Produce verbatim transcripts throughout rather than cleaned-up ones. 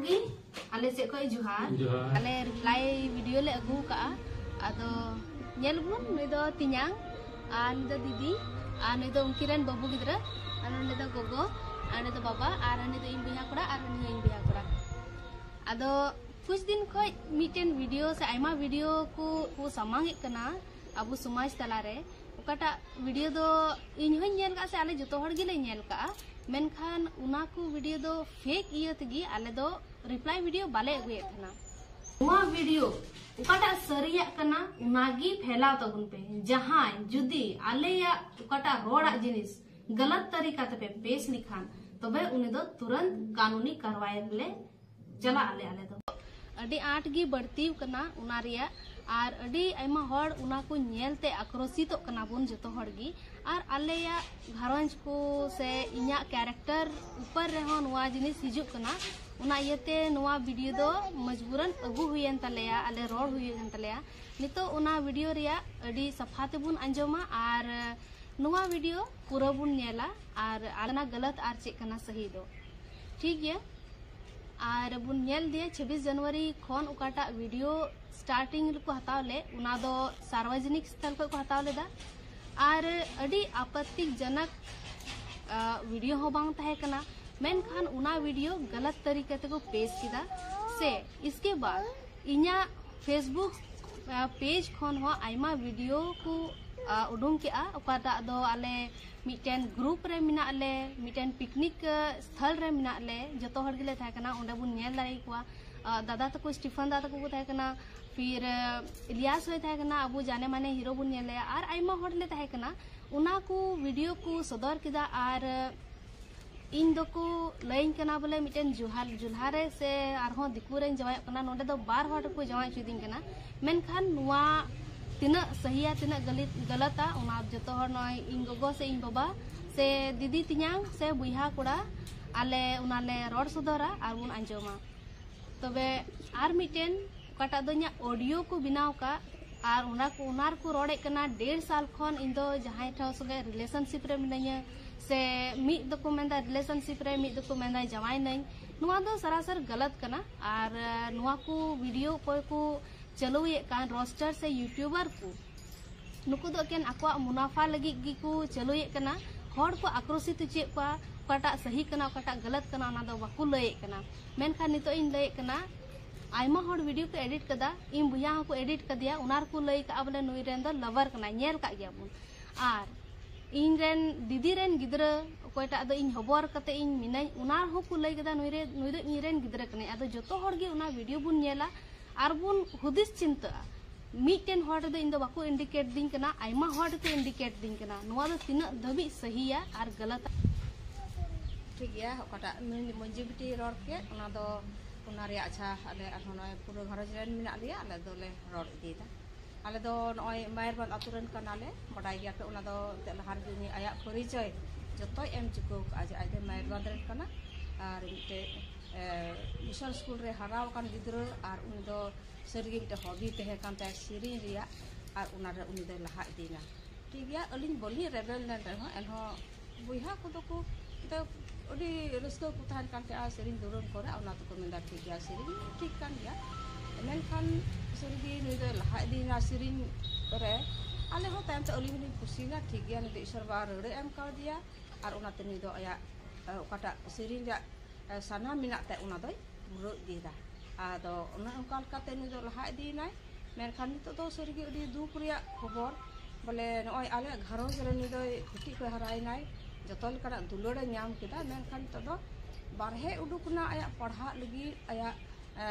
ᱜᱮ ᱟᱞᱮ ᱥᱮᱫ ᱠᱷᱚᱱ ᱡᱚᱦᱟᱨ᱾ ᱡᱚᱦᱟᱨ᱾ ᱟᱞᱮ ᱨᱤᱯᱞᱟᱭ ᱵᱷᱤᱰᱤᱭᱳ ᱞᱮ ᱟᱹᱜᱩ ᱠᱟᱜᱼᱟ᱾ ᱟᱫᱚ ᱧᱮᱞ ᱵᱚᱱ, ᱱᱩᱭ ᱫᱚ ᱛᱮᱧᱟᱝ ᱟᱨ ᱱᱩᱭ ᱫᱚ ᱫᱤᱫᱤ ᱟᱨ ᱱᱩᱭ ᱫᱚ ᱩᱱᱠᱤᱱ ᱨᱮᱱ ᱵᱟᱹᱵᱩ ᱜᱤᱫᱽᱨᱟᱹ, ᱟᱨ ᱱᱩᱭ ᱫᱚ ᱜᱚᱜᱚ, ᱟᱨ ᱱᱩᱭ ᱫᱚ ᱵᱟᱵᱟ, ᱟᱨ ᱩᱱᱤ ᱫᱚ ᱤᱧ ᱵᱚᱭᱦᱟ ᱠᱚᱲᱟ, ᱟᱨ ᱩᱱᱤ ᱦᱚᱸ ᱤᱧ ᱵᱚᱭᱦᱟ ᱠᱚᱲᱟ᱾ ᱟᱫᱚ ᱠᱩᱪ ᱫᱤᱱ ᱠᱷᱚᱱ ᱢᱤᱫᱴᱮᱱ ᱵᱷᱤᱰᱤᱭᱳ ᱥᱮ ᱟᱭᱢᱟ ᱵᱷᱤᱰᱤᱭᱳ ᱠᱚ, ᱠᱚ ᱥᱟᱢᱟᱝ ᱮᱫ ᱠᱟᱱᱟ ᱟᱵᱚ ᱥᱚᱢᱟᱡᱽ ᱛᱟᱞᱟᱨᱮ, ᱚᱠᱟᱴᱟᱜ ᱵᱷᱤᱰᱤᱭᱳ ᱫᱚ ᱤᱧ ᱦᱚᱸᱧ ᱧᱮᱞ ᱠᱟᱜᱼᱟ ᱥᱮ ᱟᱞᱮ ᱡᱚᱛᱚ ᱦᱚᱲ ᱜᱮᱞᱮ ᱧᱮᱞ ᱠᱟᱜᱼᱟ, ᱢᱮᱱᱠᱷᱟᱱ ᱚᱱᱟ ᱠᱚ ᱵᱷᱤᱰᱤᱭᱳ ᱫᱚ ᱯᱷᱮᱠ ᱤᱭᱟᱹ ᱛᱮᱜᱮ ᱟᱞᱮ ᱫᱚ ᱨᱤᱯᱞᱟᱭ ᱵᱷᱤᱰᱤᱭᱳ ᱵᱟᱞᱮ ᱟᱹᱜᱩᱭᱮᱫ ᱛᱟᱦᱮᱱᱟ᱾ ᱱᱚᱣᱟ ᱵᱷᱤᱰᱤᱭᱳ ᱚᱠᱟᱴᱟᱜ ᱥᱟᱹᱨᱤᱭᱟᱜ ᱠᱟᱱᱟ, ᱚᱱᱟᱜᱮ ᱯᱷᱮᱞᱟᱣ ᱛᱟᱵᱚᱱ ᱯᱮ᱾ ᱡᱟᱦᱟᱸᱭ ᱡᱩᱫᱤ ᱟᱞᱮᱭᱟᱜ ᱚᱠᱟᱴᱟᱜ ᱨᱚᱲᱟᱜ ᱡᱤᱱᱤᱥ ᱜᱟᱞᱟᱛ ᱛᱟᱹᱨᱤᱠᱟ ᱛᱮᱯᱮ ᱯᱮᱥ ᱞᱮᱠᱷᱟᱱ, ᱛᱚᱵᱮ ᱩᱱᱤ ᱫᱚ ᱛᱩᱨᱟᱹᱱᱛ ᱠᱟᱹᱱᱩᱱᱤ ᱠᱟᱨᱣᱟᱭ ᱨᱮᱞᱮ ᱪᱟᱞᱟᱜ ᱟᱞᱮ, ᱟᱞᱮ ᱫᱚ᱾ ᱟᱹᱰᱤ ᱟᱸᱴ ᱜᱮ ᱵᱟᱹᱲᱛᱤ ᱠᱟᱱᱟ ᱚᱱᱟ ᱨᱮᱭᱟᱜ, ᱟᱨ ᱟᱹᱰᱤ ᱟᱭᱢᱟ ᱦᱚᱲ ᱚᱱᱟ ᱠᱚ ᱧᱮᱞ ᱛᱮ ᱟᱠᱨᱚᱥᱤᱛᱚᱜ ᱠᱟᱱᱟ ᱵᱚᱱ ᱡᱚᱛᱚ ᱦᱚᱲ ᱜᱮ᱾ ᱟᱨ ᱟᱞᱮᱭᱟᱜ ᱜᱷᱟᱨᱚᱸᱡᱽ ᱠᱚ ᱥᱮ ᱤᱧᱟᱹᱜ ᱠᱮᱨᱮᱠᱴᱟᱨ ᱩᱯᱚᱨ ᱨᱮᱦᱚᱸ ᱱᱚᱣᱟ ᱡᱤᱱᱤᱥ ᱦᱤᱡᱩᱜ ᱠᱟᱱᱟ᱾ ᱚᱱᱟ ᱤᱭᱟᱹᱛᱮ ᱱᱚᱣᱟ ᱵᱷᱤᱰᱤᱭᱳ ᱫᱚ ᱢᱚᱡᱽᱵᱩᱨᱟᱱ ᱟᱹᱜᱩ ᱦᱩᱭᱮᱱ ᱛᱟᱞᱮᱭᱟ, ᱟᱞᱮ ᱨᱚᱲ ᱦᱩᱭᱮᱱ ᱛᱟᱞᱮᱭᱟ᱾ ᱱᱤᱛᱚᱜ ᱚᱱᱟ ᱵᱷᱤᱰᱤᱭᱳ ᱨᱮᱭᱟᱜ ᱟᱹᱰᱤ ᱥᱟᱯᱷᱟ ᱛᱮᱵᱚᱱ ᱟᱸᱡᱚᱢᱟ ᱟᱨ ᱱᱚᱣᱟ ᱵᱷᱤᱰᱤᱭᱳ ᱯᱩᱨᱟᱹ ᱵᱚᱱ ᱧᱮᱞᱟ ᱟᱨ ᱟᱞᱮᱱᱟᱜ ᱜᱟᱞᱟᱛ ᱟᱨ ᱪᱮᱫ ᱠᱟᱱᱟ ᱥᱟᱹᱦᱤ ᱫᱚ᱾ ᱴᱷᱤᱠ ᱜᱮᱭᱟ, ᱟᱨ ᱵᱚᱱ ᱧᱮᱞ ᱤᱫᱤᱭᱟ ᱪᱷᱟᱵᱵᱤᱥ ᱡᱟᱱᱩᱣᱟᱨᱤ ᱠᱷᱚᱱ ᱚᱠᱟᱴᱟᱜ ᱵᱷᱤᱰᱤᱭᱳ ᱥᱴᱟᱨᱴᱤᱝ ᱨᱮᱠᱚ ᱦᱟᱛᱟᱣ ᱞᱮᱫ, ᱚᱱᱟ ᱫᱚ ᱥᱟᱨᱣᱟᱡᱚᱱᱤᱠ ᱥᱛᱷᱚᱞ ᱠᱷᱚᱱ ᱠᱚ ᱦᱟᱛᱟᱣ ᱞᱮᱫᱟ᱾ ᱟᱨ ᱟᱹᱰᱤ ᱟᱯᱚᱛᱛᱤᱡᱚᱱᱚᱠ, ᱟ, ᱵᱷᱤᱰᱤᱭᱳ ᱦᱚᱸ ᱵᱟᱝ ᱛᱟᱦᱮᱸ ᱠᱟᱱᱟ, ᱢᱮᱱᱠᱷᱟᱱ ᱚᱱᱟ ᱵᱷᱤᱰᱤᱭᱳ ᱜᱟᱞᱟᱛ ᱛᱟᱹᱨᱤᱠᱟ ᱛᱮᱠᱚ ᱯᱮᱥ ᱠᱮᱫᱟ᱾ ᱥᱮ ᱤᱥᱠᱮ ᱵᱟᱫ ᱤᱧᱟᱹᱜ ᱯᱷᱮᱥᱵᱩᱠ, ᱟ, ᱯᱮᱡᱽ ᱠᱷᱚᱱ ᱦᱚᱸ ᱟᱭᱢᱟ ᱵᱷᱤᱰᱤᱭᱳ ᱠᱚ, ᱟ, ᱩᱰᱩᱝ ᱠᱮᱜᱼᱟ, ᱚᱠᱟᱴᱟᱜ ᱫᱚ ᱟᱞᱮ ᱢᱤᱫᱴᱮᱱ ᱜᱨᱩᱯ ᱨᱮ ᱢᱮᱱᱟᱜ ᱞᱮ, ᱢᱤᱫᱴᱮᱱ ᱯᱤᱠᱱᱤᱠ, ᱟ, ᱥᱛᱷᱚᱞ ᱨᱮ ᱢᱮᱱᱟᱜ ᱞᱮ, ᱡᱚᱛᱚ ᱦᱚᱲ ᱜᱮᱞᱮ ᱛᱟᱦᱮᱸ ᱠᱟᱱᱟ, ᱚᱸᱰᱮ ᱵᱚᱱ ᱧᱮᱞ ᱫᱟᱲᱮ ᱠᱚᱣᱟ᱾ ᱟ, ᱫᱟᱫᱟ ᱛᱟᱠᱚ, ᱥᱴᱤᱯᱷᱟᱱ ᱫᱟᱫᱟ ᱛᱟᱠᱚ ᱠᱚ ᱛᱟᱦᱮᱸ ᱠᱟᱱᱟ, ᱯᱷᱤᱨ, ᱟ, ᱤᱞᱤᱭᱟᱥ ᱦᱚᱸᱭ ᱛᱟᱦᱮᱸ ᱠᱟᱱᱟ, ᱟᱵᱚ ᱡᱟᱱᱮ ᱢᱟᱱᱮ ᱦᱤᱨᱳ ᱵᱚᱱ ᱧᱮᱞ ᱞᱮᱭᱟ, ᱟᱨ ᱟᱭᱢᱟ ᱦᱚᱲ ᱞᱮ ᱛᱟᱦᱮᱸ ᱠᱟᱱᱟ᱾ ᱚᱱᱟ ᱠᱚ ᱵᱷᱤᱰᱤᱭᱳ ᱠᱚ ᱥᱚᱫᱚᱨ ᱠᱮᱫᱟ, ᱟᱨ ᱤᱧ ᱫᱚᱠᱚ ᱞᱟᱹᱭᱟᱹᱧ ᱠᱟᱱᱟ ᱵᱚᱞᱮ ᱢᱤᱫᱴᱮᱱ ᱡᱩᱞᱦᱟ, ᱡᱩᱞᱦᱟ ᱨᱮ ᱥᱮ ᱟᱨᱦᱚᱸ ᱫᱤᱠᱩ ᱨᱮᱧ ᱡᱟᱶᱟᱭᱚᱜ ᱠᱟᱱᱟ, ᱱᱚᱸᱰᱮ ᱫᱚ ᱵᱟᱨ ᱦᱚᱲ ᱨᱮᱠᱚ ᱡᱟᱶᱟᱭ ᱦᱚᱪᱚᱭᱤᱫᱤᱧ ᱠᱟᱱᱟ᱾ ᱢᱮᱱᱠᱷᱟᱱ ᱱᱚᱣᱟ ᱛᱤᱱᱟᱹᱜ ᱥᱟᱹᱦᱤᱭᱟ, ᱛᱤᱱᱟᱹᱜ ᱜᱟᱹᱞᱤ-, ᱜᱟᱞᱟᱛᱟ, ᱚᱱᱟ ᱡᱚᱛᱚ ᱦᱚᱲ, ᱱᱚᱜᱼᱚᱭ ᱤᱧ ᱜᱚᱜᱚ ᱥᱮ ᱤᱧ ᱵᱟᱵᱟ ᱥᱮ ᱫᱤᱫᱤ ᱛᱮᱧᱟᱝ ᱥᱮ ᱵᱚᱭᱦᱟ ᱠᱚᱲᱟ, ᱟᱞᱮ ᱚᱱᱟᱞᱮ ᱨᱚᱲ ᱥᱚᱫᱚᱨᱟ ᱟᱨ ᱵᱚᱱ ᱟᱸᱡᱚᱢᱟ᱾ ᱛᱚᱵᱮ ᱟᱨ ᱢᱤᱫᱴᱮᱱ, ᱚᱠᱟᱴᱟᱜ ᱫᱚ ᱤᱧᱟᱹᱜ ᱚᱰᱤᱭᱳ ᱠᱚ ᱵᱮᱱᱟᱣ ᱠᱟᱜ, ᱟᱨ ᱚᱱᱟ ᱠᱚ, ᱚᱱᱟ ᱨᱮᱠᱚ ᱨᱚᱲᱮᱫ ᱠᱟᱱᱟ, ᱰᱮᱲ ᱥᱟᱞ ᱠᱷᱚᱱ ᱤᱧ ᱫᱚ ᱡᱟᱦᱟᱸᱭ ᱴᱷᱟᱶ ᱥᱚᱸᱜᱮ ᱨᱤᱞᱮᱥᱚᱱᱥᱤᱯ ᱨᱮ ᱢᱤᱱᱟᱹᱧᱟ, ᱥᱮ ᱢᱤᱫ ᱫᱚᱠᱚ ᱢᱮᱱᱫᱟ ᱨᱤᱞᱮᱥᱚᱱᱥᱤᱯ ᱨᱮ, ᱢᱤᱫ ᱫᱚᱠᱚ ᱢᱮᱱᱫᱟ ᱡᱟᱶᱟᱭ ᱱᱟᱹᱧ᱾ ᱱᱚᱣᱟ ᱫᱚ ᱥᱟᱨᱟᱥᱟᱨ ᱜᱟᱞᱟᱛ ᱠᱟᱱᱟ᱾ ᱟᱨ ᱱᱚᱣᱟ ᱠᱚ ᱵᱷᱤᱰᱤᱭᱳ ᱚᱠᱚᱭ ᱠᱚ ᱪᱟᱹᱞᱩᱭᱮᱫ ᱠᱟᱱ, ᱨᱳᱥᱴᱟᱨ ᱥᱮ ᱭᱩᱴᱩᱵᱟᱨ ᱠᱚ, ᱱᱩᱠᱩ ᱫᱚ ᱮᱠᱮᱱ ᱟᱠᱚᱣᱟᱜ ᱢᱩᱱᱟᱯᱷᱟ ᱞᱟᱹᱜᱤᱫ ᱜᱮᱠᱚ ᱪᱟᱹᱞᱩᱭᱮᱫ ᱠᱟᱱᱟ᱾ ᱦᱚᱲ ᱠᱚ ᱟᱠᱨᱳᱥᱤᱛ ᱦᱚᱪᱚᱭᱮᱫ ᱠᱚᱣᱟ, ᱚᱠᱟᱴᱟᱜ ᱥᱟᱹᱦᱤ ᱠᱟᱱᱟ, ᱚᱠᱟᱴᱟᱜ ᱜᱟᱞᱟᱛ ᱠᱟᱱᱟ, ᱚᱱᱟ ᱫᱚ ᱵᱟᱠᱚ ᱞᱟᱹᱭᱮᱫ ᱠᱟᱱᱟ᱾ ᱢᱮᱱᱠᱷᱟᱱ ᱱᱤᱛᱚᱜ ᱤᱧ ᱞᱟᱹᱭᱮᱫ ᱠᱟᱱᱟ, ᱟᱭᱢᱟ ᱦᱚᱲ ᱵᱷᱤᱰᱤᱭᱳ ᱠᱚ ᱮᱰᱤᱴ ᱠᱟᱫᱟ, ᱤᱧ ᱵᱚᱭᱦᱟ ᱦᱚᱸᱠᱚ ᱮᱰᱤᱴ ᱠᱟᱫᱮᱭᱟ, ᱚᱱᱟ ᱨᱮᱠᱚ ᱞᱟᱹᱭ ᱠᱟᱜᱼᱟ ᱵᱚᱞᱮ ᱱᱩᱭ ᱨᱮᱱ ᱫᱚ ᱞᱟᱵᱟᱨ ᱠᱟᱱᱟᱭ, ᱧᱮᱞ ᱠᱟᱜ ᱜᱮᱭᱟ ᱵᱚᱱ᱾ ᱟᱨ ᱤᱧ ᱨᱮᱱ ᱫᱤᱫᱤ ᱨᱮᱱ ᱜᱤᱫᱽᱨᱟᱹ, ᱚᱠᱚᱭᱴᱟᱜ ᱫᱚ ᱤᱧ ᱦᱚᱵᱚᱨ ᱠᱟᱛᱮ ᱤᱧ ᱢᱤᱱᱟᱹᱧ, ᱚᱱᱟ ᱦᱚᱸᱠᱚ ᱞᱟᱹᱭ ᱠᱮᱫᱟ, ᱱᱩᱭ ᱨᱮ, ᱱᱩᱭ ᱫᱚ ᱤᱧ ᱨᱮᱱ ᱜᱤᱫᱽᱨᱟᱹ ᱠᱟᱱᱟᱭ᱾ ᱟᱫᱚ ᱡᱚᱛᱚ ᱦᱚᱲ ᱜᱮ ᱚᱱᱟ ᱵᱷᱤᱰᱤᱭᱳ ᱵᱚᱱ ᱧᱮᱞᱟ ᱟᱨ ᱵᱚᱱ ᱦᱩᱫᱤᱥ ᱪᱤᱱᱛᱟᱹᱜᱼᱟ᱾ ᱢᱤᱫᱴᱮᱱ ᱦᱚᱲ ᱨᱮᱫᱚ ᱤᱧ ᱫᱚ ᱵᱟᱠᱚ ᱤᱱᱰᱤᱠᱮᱴ ᱫᱤᱧ ᱠᱟᱱᱟ, ᱟᱭᱢᱟ ᱦᱚᱲ ᱨᱮᱠᱚ ᱤᱱᱰᱤᱠᱮᱴ ᱫᱤᱧ ᱠᱟᱱᱟ᱾ ᱱᱚᱣᱟ ᱫᱚ ᱛᱤᱱᱟᱹᱜ ᱫᱷᱟᱹᱵᱤᱡ ᱥᱟᱹᱦᱤᱭᱟ ᱟᱨ ᱜᱟᱞᱟᱛᱟ? ᱴᱷᱤᱠ ᱜᱮᱭᱟ, ᱚᱠᱟᱴᱟᱜ ᱢᱟᱹᱡᱷᱤ ᱵᱤᱴᱤ ᱨᱚᱲ ᱠᱮᱫ, ᱚᱱᱟ ᱫᱚ ᱚᱱᱟ ᱨᱮᱭᱟᱜ, ᱟᱪᱪᱷᱟ, ᱟᱞᱮ ᱟᱨᱦᱚᱸ ᱱᱚᱜᱼᱚᱭ ᱯᱩᱨᱟᱹ ᱜᱷᱟᱨᱚᱸᱡᱽ ᱨᱮᱱ ᱢᱮᱱᱟᱜ ᱞᱮᱭᱟ, ᱟᱞᱮ ᱫᱚᱞᱮ ᱨᱚᱲ ᱤᱫᱤᱭᱮᱫᱟ᱾ ᱟᱞᱮ ᱫᱚ ᱱᱚᱜᱼᱚᱭ ᱢᱟᱭᱟᱨᱵᱟᱸᱫᱽ ᱟᱛᱳ ᱨᱮᱱ ᱠᱟᱱᱟᱞᱮ, ᱵᱟᱰᱟᱭ ᱜᱮᱭᱟᱯᱮ᱾ ᱚᱱᱟ ᱫᱚ ᱮᱱᱛᱮᱫ ᱞᱟᱦᱟ ᱨᱮᱜᱮ ᱩᱱᱤ ᱟᱭᱟᱜ ᱯᱚᱨᱤᱪᱚᱭ ᱡᱚᱛᱚᱭ ᱮᱢ ᱪᱩᱠᱟᱹᱣ ᱠᱟᱜᱼᱟ ᱡᱮ ᱟᱡ ᱫᱚ ᱢᱟᱭᱟᱨᱵᱟᱸᱫᱽ ᱨᱮᱱ ᱠᱟᱱᱟ᱾ ᱟᱨ ᱢᱤᱫᱴᱮᱡ, ᱮ, ᱢᱤᱥᱚᱱ ᱥᱠᱩᱞ ᱨᱮ ᱦᱟᱨᱟ ᱟᱠᱟᱱ ᱜᱤᱫᱽᱨᱟᱹ, ᱟᱨ ᱩᱱᱤ ᱫᱚ ᱥᱟᱹᱨᱤᱜᱮ ᱢᱤᱫᱴᱮᱡ ᱦᱚᱵᱤ ᱛᱟᱦᱮᱸ ᱠᱟᱱ ᱛᱟᱭᱟ ᱥᱮᱨᱮᱧ ᱨᱮᱭᱟᱜ, ᱟᱨ ᱚᱱᱟᱨᱮ ᱩᱱᱤ ᱫᱚᱭ ᱞᱟᱦᱟ ᱤᱫᱤᱭᱮᱱᱟ᱾ ᱴᱷᱤᱠ ᱜᱮᱭᱟ, ᱟᱹᱞᱤᱧ ᱵᱟᱹᱞᱤᱧ ᱨᱮᱵᱮᱱ ᱞᱮᱱ ᱨᱮᱦᱚᱸ, ᱮᱱᱦᱚᱸ ᱵᱚᱭᱦᱟ ᱠᱚᱫᱚ ᱠᱚ ᱛᱮ ᱟᱹᱰᱤ ᱨᱟᱹᱥᱠᱟᱹ ᱠᱚ ᱛᱟᱦᱮᱱ ᱠᱟᱱ ᱛᱟᱦᱮᱸᱜᱼᱟ ᱥᱮᱨᱮᱧ ᱫᱩᱨᱟᱹᱝ ᱠᱚᱨᱮ, ᱚᱱᱟ ᱛᱮᱠᱚ ᱢᱮᱱᱫᱟ ᱴᱷᱤᱠ ᱜᱮᱭᱟ, ᱥᱮᱨᱮᱧ ᱴᱷᱤᱠ ᱠᱟᱱ ᱜᱮᱭᱟ᱾ ᱢᱮᱱᱠᱷᱟᱱ ᱥᱟᱹᱨᱤᱜᱮ ᱱᱩᱭ ᱫᱚᱭ ᱞᱟᱦᱟ ᱤᱫᱤᱭᱮᱱᱟ ᱥᱮᱨᱮᱧ ᱨᱮ᱾ ᱟᱞᱮ ᱦᱚᱸ ᱛᱟᱭᱚᱢ ᱛᱮ ᱟᱹᱞᱤᱧ ᱦᱚᱸᱞᱤᱧ ᱠᱩᱥᱤᱭᱮᱱᱟ, ᱴᱷᱤᱠ ᱜᱮᱭᱟ, ᱱᱩᱭ ᱫᱚ ᱤᱥᱚᱨ ᱵᱟᱵᱟ ᱨᱟᱹᱲᱮ ᱮᱢ ᱠᱟᱣᱫᱮᱭᱟ, ᱟᱨ ᱚᱱᱟᱛᱮ ᱱᱩᱭ ᱫᱚ ᱟᱭᱟᱜ, ᱮ, ᱚᱠᱟᱴᱟᱜ ᱥᱮᱨᱮᱧ ᱨᱮᱭᱟᱜ, ᱮ, ᱥᱟᱱᱟ ᱢᱮᱱᱟᱜ ᱛᱟᱭ, ᱚᱱᱟ ᱫᱚᱭ ᱯᱩᱨᱟᱹᱣ ᱤᱫᱤᱭᱮᱫᱟ᱾ ᱟᱫᱚ ᱚᱱᱮ ᱚᱱᱠᱟ ᱞᱮᱠᱟᱛᱮ ᱱᱩᱭ ᱫᱚ ᱞᱟᱦᱟ ᱤᱫᱤᱭᱮᱱᱟᱭ᱾ ᱢᱮᱱᱠᱷᱟᱱ ᱱᱤᱛᱚᱜ ᱫᱚ ᱥᱟᱹᱨᱤᱜᱮ ᱟᱹᱰᱤ ᱫᱩᱠ ᱨᱮᱭᱟᱜ ᱠᱷᱚᱵᱚᱨ, ᱵᱚᱞᱮ ᱱᱚᱜᱼᱚᱭ ᱟᱞᱮᱭᱟᱜ ᱜᱷᱟᱨᱚᱸᱡᱽ ᱨᱮ ᱱᱩᱭ ᱫᱚᱭ ᱠᱟᱹᱴᱤᱡ ᱠᱷᱚᱱ ᱦᱟᱨᱟᱭᱮᱱᱟᱭ, ᱡᱚᱛᱚ ᱞᱮᱠᱟᱱᱟᱜ ᱫᱩᱞᱟᱹᱲᱮ ᱧᱟᱢ ᱠᱮᱫᱟ, ᱢᱮᱱᱠᱷᱟᱱ ᱱᱤᱛᱚᱜ ᱫᱚ ᱵᱟᱨᱦᱮ ᱩᱰᱩᱠ ᱨᱮᱱᱟᱜ ᱟᱭᱟᱜ ᱯᱟᱲᱦᱟᱜ ᱞᱟᱹᱜᱤᱫ ᱟᱭᱟᱜ, ᱮ,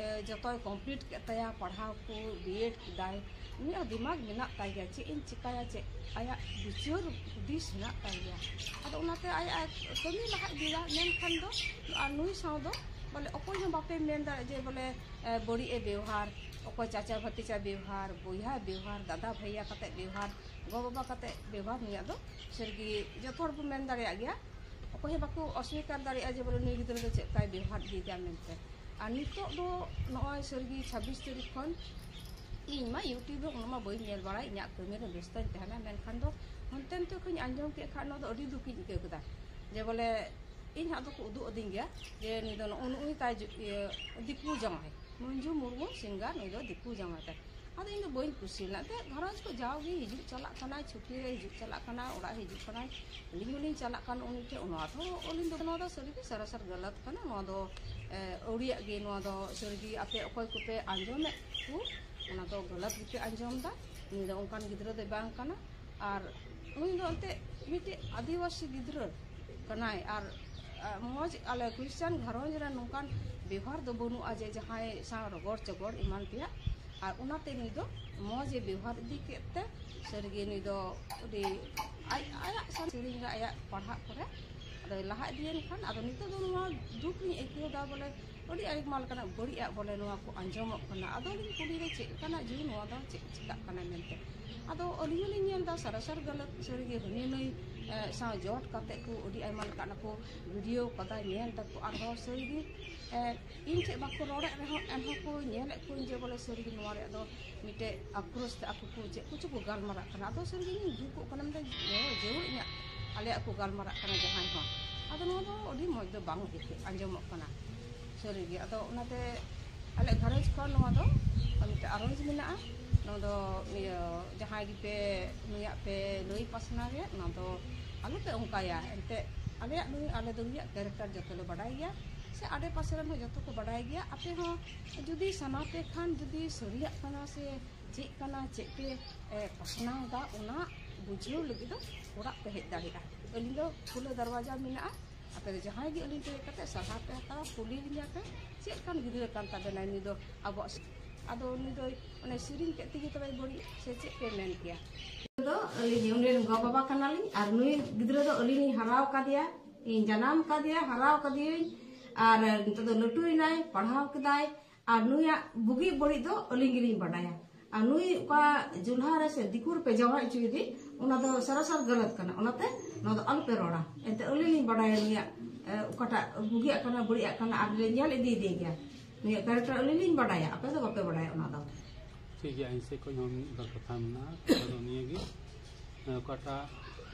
ᱮ, ᱡᱚᱛᱚᱭ ᱠᱚᱢᱯᱞᱤᱴ ᱠᱮᱫ ᱛᱟᱭᱟ, ᱯᱟᱲᱦᱟᱣ ᱠᱚ ᱵᱤᱭᱮᱰ ᱠᱮᱫᱟᱭ᱾ ᱩᱱᱤᱭᱟᱜ ᱫᱤᱢᱟᱜᱽ ᱢᱮᱱᱟᱜ ᱛᱟᱭ ᱜᱮᱭᱟ, ᱪᱮᱫ ᱤᱧ ᱪᱤᱠᱟᱹᱭᱟ, ᱪᱮᱫ ᱟᱭᱟᱜ ᱵᱤᱪᱟᱹᱨ ᱦᱩᱫᱤᱥ ᱢᱮᱱᱟᱜ ᱛᱟᱭ ᱜᱮᱭᱟ᱾ ᱟᱫᱚ ᱚᱱᱟᱛᱮ ᱟᱭᱟᱜ ᱠᱟᱹᱢᱤ ᱞᱟᱦᱟ ᱤᱫᱤᱭᱟ᱾ ᱢᱮᱱᱠᱷᱟᱱ ᱫᱚ ᱟᱨ ᱱᱩᱭ ᱥᱟᱶ ᱫᱚ ᱵᱚᱞᱮ ᱚᱠᱚᱭ ᱦᱚᱸ ᱵᱟᱯᱮ ᱢᱮᱱ ᱫᱟᱲᱮᱭᱟᱜᱼᱟ ᱡᱮ ᱵᱚᱞᱮ, ᱮ, ᱵᱟᱹᱲᱤᱡ ᱮ ᱵᱮᱣᱦᱟᱨ, ᱚᱠᱚᱭ ᱪᱟᱪᱟ ᱵᱷᱟᱛᱤᱡᱟ ᱵᱮᱣᱦᱟᱨ, ᱵᱚᱭᱦᱟ ᱵᱮᱣᱦᱟᱨ, ᱫᱟᱫᱟ ᱵᱷᱟᱹᱭᱟ ᱠᱟᱛᱮ ᱵᱮᱣᱦᱟᱨ, ᱜᱚ ᱵᱟᱵᱟ ᱠᱟᱛᱮ ᱵᱮᱣᱦᱟᱨ, ᱱᱩᱭᱟᱜ ᱫᱚ ᱥᱟᱹᱨᱤᱜᱮ ᱡᱚᱛᱚ ᱦᱚᱲ ᱵᱚ ᱢᱮᱱ ᱫᱟᱲᱮᱭᱟᱜ ᱜᱮᱭᱟ᱾ ᱚᱠᱚᱭ ᱦᱚᱸ ᱵᱟᱠᱚ ᱚᱥᱣᱤᱠᱟᱨ ᱫᱟᱲᱮᱭᱟᱜᱼᱟ ᱡᱮ ᱵᱚᱞᱮ ᱱᱩᱭ ᱜᱤᱫᱽᱨᱟᱹ ᱫᱚ ᱪᱮᱫ ᱞᱮᱠᱟᱭ ᱵᱮᱣᱦᱟᱨ ᱤᱫᱤᱭᱮᱫᱟ ᱢᱮᱱᱛᱮ᱾ ᱟᱨ ᱱᱤᱛᱚᱜ ᱫᱚ ᱱᱚᱜᱼᱚᱭ ᱥᱟᱹᱨᱤᱜᱮ ᱪᱷᱟᱵᱵᱤᱥ ᱛᱟᱹᱨᱤᱠᱷ ᱠᱷᱚᱱ ᱤᱧ ᱢᱟ YouTube ᱨᱮ ᱩᱱᱟᱹᱜ ᱢᱟ ᱵᱟᱹᱧ ᱧᱮᱞ ᱵᱟᱲᱟᱭ, ᱤᱧᱟᱹᱜ ᱠᱟᱹᱢᱤ ᱨᱮ ᱵᱮᱥᱛᱚᱧ ᱛᱟᱦᱮᱱᱟ, ᱢᱮᱱᱠᱷᱟᱱ ᱫᱚ ᱦᱟᱱᱛᱮ ᱱᱟᱛᱮ ᱠᱷᱚᱱᱤᱧ ᱟᱸᱡᱚᱢ ᱠᱮᱫ ᱠᱷᱟᱱ, ᱱᱚᱣᱟ ᱫᱚ ᱟᱹᱰᱤ ᱫᱩᱠᱤᱧ ᱟᱹᱭᱠᱟᱹᱣ ᱠᱮᱫᱟ᱾ ᱡᱮ ᱵᱚᱞᱮ ᱤᱧ ᱦᱟᱸᱜ ᱫᱚᱠᱚ ᱩᱫᱩᱜ ᱟᱹᱫᱤᱧ ᱜᱮᱭᱟ ᱡᱮ ᱱᱩᱭ ᱫᱚ ᱱᱚᱜᱼᱚ ᱱᱩᱭ ᱛᱟᱭ ᱡᱩ-, ᱤᱭᱟᱹ, ᱫᱤᱠᱩ ᱡᱟᱶᱟᱭ, ᱢᱚᱧᱡᱩ ᱢᱩᱨᱢᱩ ᱥᱤᱝᱜᱟᱨ, ᱱᱩᱭ ᱫᱚ ᱫᱤᱠᱩ ᱡᱟᱶᱟᱭ ᱛᱟᱭ᱾ ᱟᱫᱚ ᱤᱧ ᱫᱚ ᱵᱟᱹᱧ ᱠᱩᱥᱤ ᱞᱮᱱᱟ᱾ ᱮᱱᱛᱮᱫ ᱜᱷᱟᱨᱚᱸᱡᱽ ᱠᱚ ᱡᱟᱣᱜᱮ ᱦᱤᱡᱩᱜ ᱪᱟᱞᱟᱜ ᱠᱟᱱᱟᱭ, ᱪᱷᱩᱴᱤ ᱨᱮ ᱦᱤᱡᱩᱜ ᱪᱟᱞᱟᱜ ᱠᱟᱱᱟ, ᱚᱲᱟᱜ ᱦᱤᱡᱩᱜ ᱠᱟᱱᱟᱭ, ᱟᱹᱞᱤᱧ ᱦᱚᱸᱞᱤᱧ ᱪᱟᱞᱟᱜ ᱠᱟᱱ ᱩᱱᱤ ᱴᱷᱮᱱ᱾ ᱱᱚᱣᱟ ᱫᱚ, ᱱᱚᱣᱟ ᱫᱚ ᱥᱟᱹᱨᱤ ᱜᱮ ᱥᱟᱨᱟᱥᱟᱨ ᱜᱟᱞᱟᱛ ᱠᱟᱱᱟ᱾ ᱱᱚᱣᱟ ᱫᱚ, ᱮ, ᱟᱹᱣᱲᱤᱭᱟᱜ ᱜᱮ᱾ ᱱᱚᱣᱟ ᱫᱚ ᱥᱟᱹᱨᱤ ᱜᱮ ᱟᱯᱮ ᱚᱠᱚᱭ ᱠᱚᱯᱮ ᱟᱸᱡᱚᱢᱮᱫ ᱠᱚ, ᱚᱱᱟ ᱫᱚ ᱜᱟᱞᱟᱛ ᱜᱮᱯᱮ ᱟᱸᱡᱚᱢ ᱮᱫᱟ᱾ ᱩᱱᱤ ᱫᱚ ᱚᱱᱠᱟᱱ ᱜᱤᱫᱽᱨᱟᱹ ᱫᱚᱭ ᱵᱟᱝ ᱠᱟᱱᱟ᱾ ᱟᱨ ᱩᱱᱤ ᱫᱚ ᱮᱱᱛᱮᱫ ᱢᱤᱫᱴᱮᱡ ᱟᱹᱫᱤᱵᱟᱹᱥᱤ ᱜᱤᱫᱽᱨᱟᱹ ᱠᱟᱱᱟᱭ᱾ ᱟᱨ, ᱟ, ᱢᱚᱡᱽ, ᱟᱞᱮ ᱠᱷᱨᱤᱥᱪᱟᱱ ᱜᱷᱟᱨᱚᱸᱡᱽ ᱨᱮ ᱱᱚᱝᱠᱟᱱ ᱵᱮᱣᱦᱟᱨ ᱫᱚ ᱵᱟᱹᱱᱩᱜᱼᱟ ᱡᱮ ᱡᱟᱦᱟᱸᱭ ᱥᱟᱶ ᱨᱚᱜᱚᱲ ᱪᱚᱜᱚᱲ ᱮᱢᱟᱱ ᱛᱮᱭᱟᱜ᱾ ᱟᱨ ᱚᱱᱟᱛᱮ ᱱᱩᱭ ᱫᱚ ᱢᱚᱡᱽ ᱮ ᱵᱮᱣᱦᱟᱨ ᱤᱫᱤ ᱠᱮᱫ ᱛᱮ ᱥᱟᱹᱨᱤᱜᱮ ᱱᱩᱭ ᱫᱚ ᱟᱹᱰᱤ ᱟᱡ, ᱟᱭᱟᱜ ᱥᱟᱶ ᱥᱮᱨᱮᱧ ᱨᱮ, ᱟᱭᱟᱜ ᱯᱟᱲᱦᱟᱜ ᱠᱚᱨᱮ ᱟᱫᱚᱭ ᱞᱟᱦᱟ ᱤᱫᱤᱭᱮᱱ ᱠᱷᱟᱱ, ᱟᱫᱚ ᱱᱤᱛᱚᱜ ᱫᱚ ᱱᱚᱣᱟ ᱫᱩᱠ ᱤᱧ ᱟᱹᱭᱠᱟᱹᱣ ᱮᱫᱟ ᱵᱚᱞᱮ ᱟᱹᱰᱤ ᱟᱭᱢᱟ ᱞᱮᱠᱟᱱᱟᱜ ᱵᱟᱹᱲᱤᱡ ᱟᱜ ᱵᱚᱞᱮ ᱱᱚᱣᱟ ᱠᱚ ᱟᱸᱡᱚᱢᱚᱜ ᱠᱟᱱᱟ᱾ ᱟᱫᱚ ᱞᱤᱧ ᱠᱩᱞᱤ ᱨᱮ ᱪᱮᱫ ᱞᱮᱠᱟᱱᱟᱜ ᱡᱮ ᱱᱚᱣᱟ ᱫᱚ ᱪᱮᱫ ᱪᱤᱠᱟᱜ ᱠᱟᱱᱟ ᱢᱮᱱᱛᱮ᱾ ᱟᱫᱚ ᱟᱹᱞᱤᱧ ᱦᱚᱸᱞᱤᱧ ᱧᱮᱞ ᱮᱫᱟ ᱥᱟᱨᱟᱥᱟᱨ ᱜᱟᱞᱟᱛ ᱥᱟᱹᱨᱤᱜᱮ ᱦᱟᱹᱱᱤ ᱱᱟᱹᱭ, ᱮ, ᱥᱟᱶ ᱡᱚᱴ ᱠᱟᱛᱮ ᱠᱚ ᱟᱹᱰᱤ ᱟᱭᱢᱟ ᱞᱮᱠᱟᱱᱟᱜ ᱠᱚ ᱵᱷᱤᱰᱤᱭᱳ ᱠᱟᱫᱟ, ᱧᱮᱞ ᱫᱟᱠᱚ᱾ ᱟᱨᱦᱚᱸ ᱥᱟᱹᱨᱤᱜᱮ, ᱮ, ᱤᱧ ᱴᱷᱮᱡ ᱵᱟᱠᱚ ᱨᱚᱲᱮᱫ ᱨᱮᱦᱚᱸ ᱮᱱᱦᱚᱸ ᱠᱚ ᱧᱮᱞᱮᱫ ᱠᱚᱣᱟᱧ ᱡᱮ ᱵᱚᱞᱮ ᱥᱟᱹᱨᱤᱜᱮ ᱱᱚᱣᱟ ᱨᱮᱭᱟᱜ ᱫᱚ ᱢᱤᱫᱴᱮᱡ ᱟᱠᱨᱳᱥ ᱛᱮ ᱟᱠᱚ ᱠᱚ ᱪᱮᱫ ᱠᱚᱪᱚ ᱠᱚ ᱜᱟᱞᱢᱟᱨᱟᱜ ᱠᱟᱱᱟ᱾ ᱟᱫᱚ ᱥᱟᱹᱨᱤᱜᱮ ᱤᱧ ᱫᱩᱠᱚᱜ ᱠᱟᱱᱟ, ᱢᱮᱱᱫᱟ ᱡᱟᱹᱨᱩᱲ ᱤᱧᱟᱹᱜ ᱟᱞᱮᱭᱟᱜ ᱠᱚ ᱜᱟᱞᱢᱟᱨᱟᱜ ᱠᱟᱱᱟ ᱡᱟᱦᱟᱸᱭ ᱦᱚᱸ᱾ ᱟᱫᱚ ᱱᱚᱣᱟ ᱫᱚ ᱟᱹᱰᱤ ᱢᱚᱡᱽ ᱫᱚ ᱵᱟᱝ ᱟᱹᱭᱠᱟᱹᱜ, ᱟᱸᱡᱚᱢᱚᱜ ᱠᱟᱱᱟ ᱥᱟᱹᱨᱤᱜᱮ᱾ ᱟᱫᱚ ᱚᱱᱟᱛᱮ ᱟᱞᱮ ᱜᱷᱟᱨᱚᱸᱡᱽ ᱠᱷᱚᱱ ᱱᱚᱣᱟ ᱫᱚ ᱢᱤᱫᱴᱮᱡ ᱟᱨᱚᱡᱽ ᱢᱮᱱᱟᱜᱼᱟ᱾ ᱱᱚᱣᱟ ᱫᱚ ᱤᱭᱟᱹ ᱡᱟᱦᱟᱸᱭ ᱜᱮᱯᱮ ᱱᱩᱭᱟᱜ ᱯᱮ ᱞᱟᱹᱭ ᱯᱟᱥᱱᱟᱣ ᱮᱫ, ᱱᱚᱣᱟ ᱫᱚ ᱟᱞᱚᱯᱮ ᱚᱱᱠᱟᱭᱟ᱾ ᱮᱱᱛᱮᱫ ᱟᱞᱮᱭᱟᱜ ᱱᱩᱭ, ᱟᱞᱮ ᱫᱚ ᱱᱩᱭᱟᱜ ᱠᱮᱨᱮᱠᱴᱟᱨ ᱡᱚᱛᱚ ᱞᱮ ᱵᱟᱰᱟᱭ ᱜᱮᱭᱟ, ᱥᱮ ᱟᱰᱮ ᱯᱟᱥᱮ ᱨᱮᱱ ᱦᱚᱸ ᱡᱚᱛᱚ ᱠᱚ ᱵᱟᱰᱟᱭ ᱜᱮᱭᱟ᱾ ᱟᱯᱮ ᱦᱚᱸ ᱡᱩᱫᱤ ᱥᱟᱱᱟ ᱯᱮ ᱠᱷᱟᱱ, ᱡᱩᱫᱤ ᱥᱟᱹᱨᱤᱭᱟᱜ ᱠᱟᱱᱟ ᱥᱮ ᱪᱮᱫ ᱠᱟᱱᱟ, ᱪᱮᱫ ᱯᱮ, ᱮ, ᱯᱟᱥᱱᱟᱣ ᱮᱫᱟ, ᱚᱱᱟ ᱵᱩᱡᱷᱟᱹᱣ ᱞᱟᱹᱜᱤᱫ ᱫᱚ ᱚᱲᱟᱜ ᱯᱮ ᱦᱮᱡ ᱫᱟᱲᱮᱭᱟᱜᱼᱟ᱾ ᱟᱹᱞᱤᱧ ᱫᱚ ᱠᱷᱩᱞᱟᱹ ᱫᱟᱨᱣᱟᱡᱟ ᱢᱮᱱᱟᱜᱼᱟ᱾ ᱟᱯᱮ ᱫᱚ ᱡᱟᱦᱟᱸᱭ ᱜᱮ ᱟᱹᱞᱤᱧ ᱴᱷᱮᱱ ᱦᱮᱡ ᱠᱟᱛᱮ ᱥᱟᱞᱦᱟ ᱯᱮ ᱦᱟᱛᱟᱣᱟ, ᱠᱩᱞᱤ ᱞᱤᱧᱟ ᱯᱮ, ᱪᱮᱫ ᱞᱮᱠᱟᱱ ᱜᱤᱫᱽᱨᱟᱹ ᱠᱟᱱ ᱛᱟᱵᱮᱱᱟᱭ ᱱᱩᱭ ᱫᱚ ᱟᱵᱚᱣᱟᱜ ᱥ-, ᱟᱫᱚ ᱱᱩᱭ ᱫᱚ ᱚᱱᱮ ᱥᱮᱨᱮᱧ ᱠᱮᱫ ᱛᱮᱜᱮ ᱛᱚᱵᱮ ᱵᱟᱹᱲᱤᱡ ᱥᱮ ᱪᱮᱫ ᱯᱮ ᱢᱮᱱ ᱠᱮᱭᱟ? ᱫᱚ ᱟᱹᱞᱤᱧ ᱩᱱᱤ ᱨᱮᱱ ᱜᱚ ᱵᱟᱵᱟ ᱠᱟᱱᱟᱞᱤᱧ, ᱟᱨ ᱱᱩᱭ ᱜᱤᱫᱽᱨᱟᱹ ᱫᱚ ᱟᱹᱞᱤᱧ ᱞᱤᱧ ᱦᱟᱨᱟᱣ ᱠᱟᱫᱮᱭᱟ, ᱤᱧ ᱡᱟᱱᱟᱢ ᱠᱟᱫᱮᱭᱟ, ᱦᱟᱨᱟᱣ ᱠᱟᱫᱮᱭᱟᱹᱧ, ᱟᱨ ᱱᱤᱛᱚᱜ ᱫᱚ ᱞᱟᱹᱴᱩᱭᱮᱱᱟᱭ, ᱯᱟᱲᱦᱟᱣ ᱠᱮᱫᱟᱭ, ᱟᱨ ᱱᱩᱭᱟᱜ ᱵᱩᱜᱤ ᱵᱟᱹᱲᱤᱡ ᱫᱚ ᱟᱹᱞᱤᱧ ᱜᱮᱞᱤᱧ ᱵᱟᱰᱟᱭᱟ᱾ ᱟᱨ ᱱᱩᱭ ᱚᱠᱟ ᱡᱩᱞᱦᱟ ᱨᱮ ᱥᱮ ᱫᱤᱠᱩ ᱨᱮᱯᱮ ᱡᱟᱶᱟᱭ ᱦᱚᱪᱚᱭᱮᱫᱮ, ᱚᱱᱟ ᱫᱚ ᱥᱟᱨᱟᱥᱟᱨ ᱜᱟᱞᱟᱛ ᱠᱟᱱᱟ᱾ ᱚᱱᱟᱛᱮ ᱱᱚᱣᱟ ᱫᱚ ᱟᱞᱚᱯᱮ ᱨᱚᱲᱟ᱾ ᱮᱱᱛᱮ ᱟᱹᱞᱤᱧ ᱞᱤᱧ ᱵᱟᱰᱟᱭᱟ ᱱᱩᱭᱟᱜ, ᱮ, ᱚᱠᱟᱴᱟᱜ ᱵᱩᱜᱤᱭᱟᱜ ᱠᱟᱱᱟ, ᱵᱟᱹᱲᱤᱡᱟᱜ ᱠᱟᱱᱟ, ᱟᱨ ᱞᱮ ᱧᱮᱞ ᱤᱫᱤᱭᱮᱫᱮ ᱜᱮᱭᱟ᱾ ᱱᱩᱭᱟᱜ ᱠᱮᱨᱮᱠᱴᱟᱨ ᱟᱹᱞᱤᱧ ᱞᱤᱧ ᱵᱟᱰᱟᱭᱟ, ᱟᱯᱮ ᱫᱚ ᱵᱟᱯᱮ ᱵᱟᱰᱟᱭᱟ ᱚᱱᱟ ᱫᱚ᱾ ᱴᱷᱤᱠ ᱜᱮᱭᱟ, ᱤᱧ ᱥᱮᱫ ᱠᱷᱚᱱ ᱦᱚᱸ ᱢᱤᱫ ᱵᱟᱨ ᱠᱟᱛᱷᱟ ᱢᱮᱱᱟᱜᱼᱟ᱾ ᱟᱫᱚ ᱱᱤᱭᱟᱹ ᱜᱮ, ᱚᱠᱟᱴᱟᱜ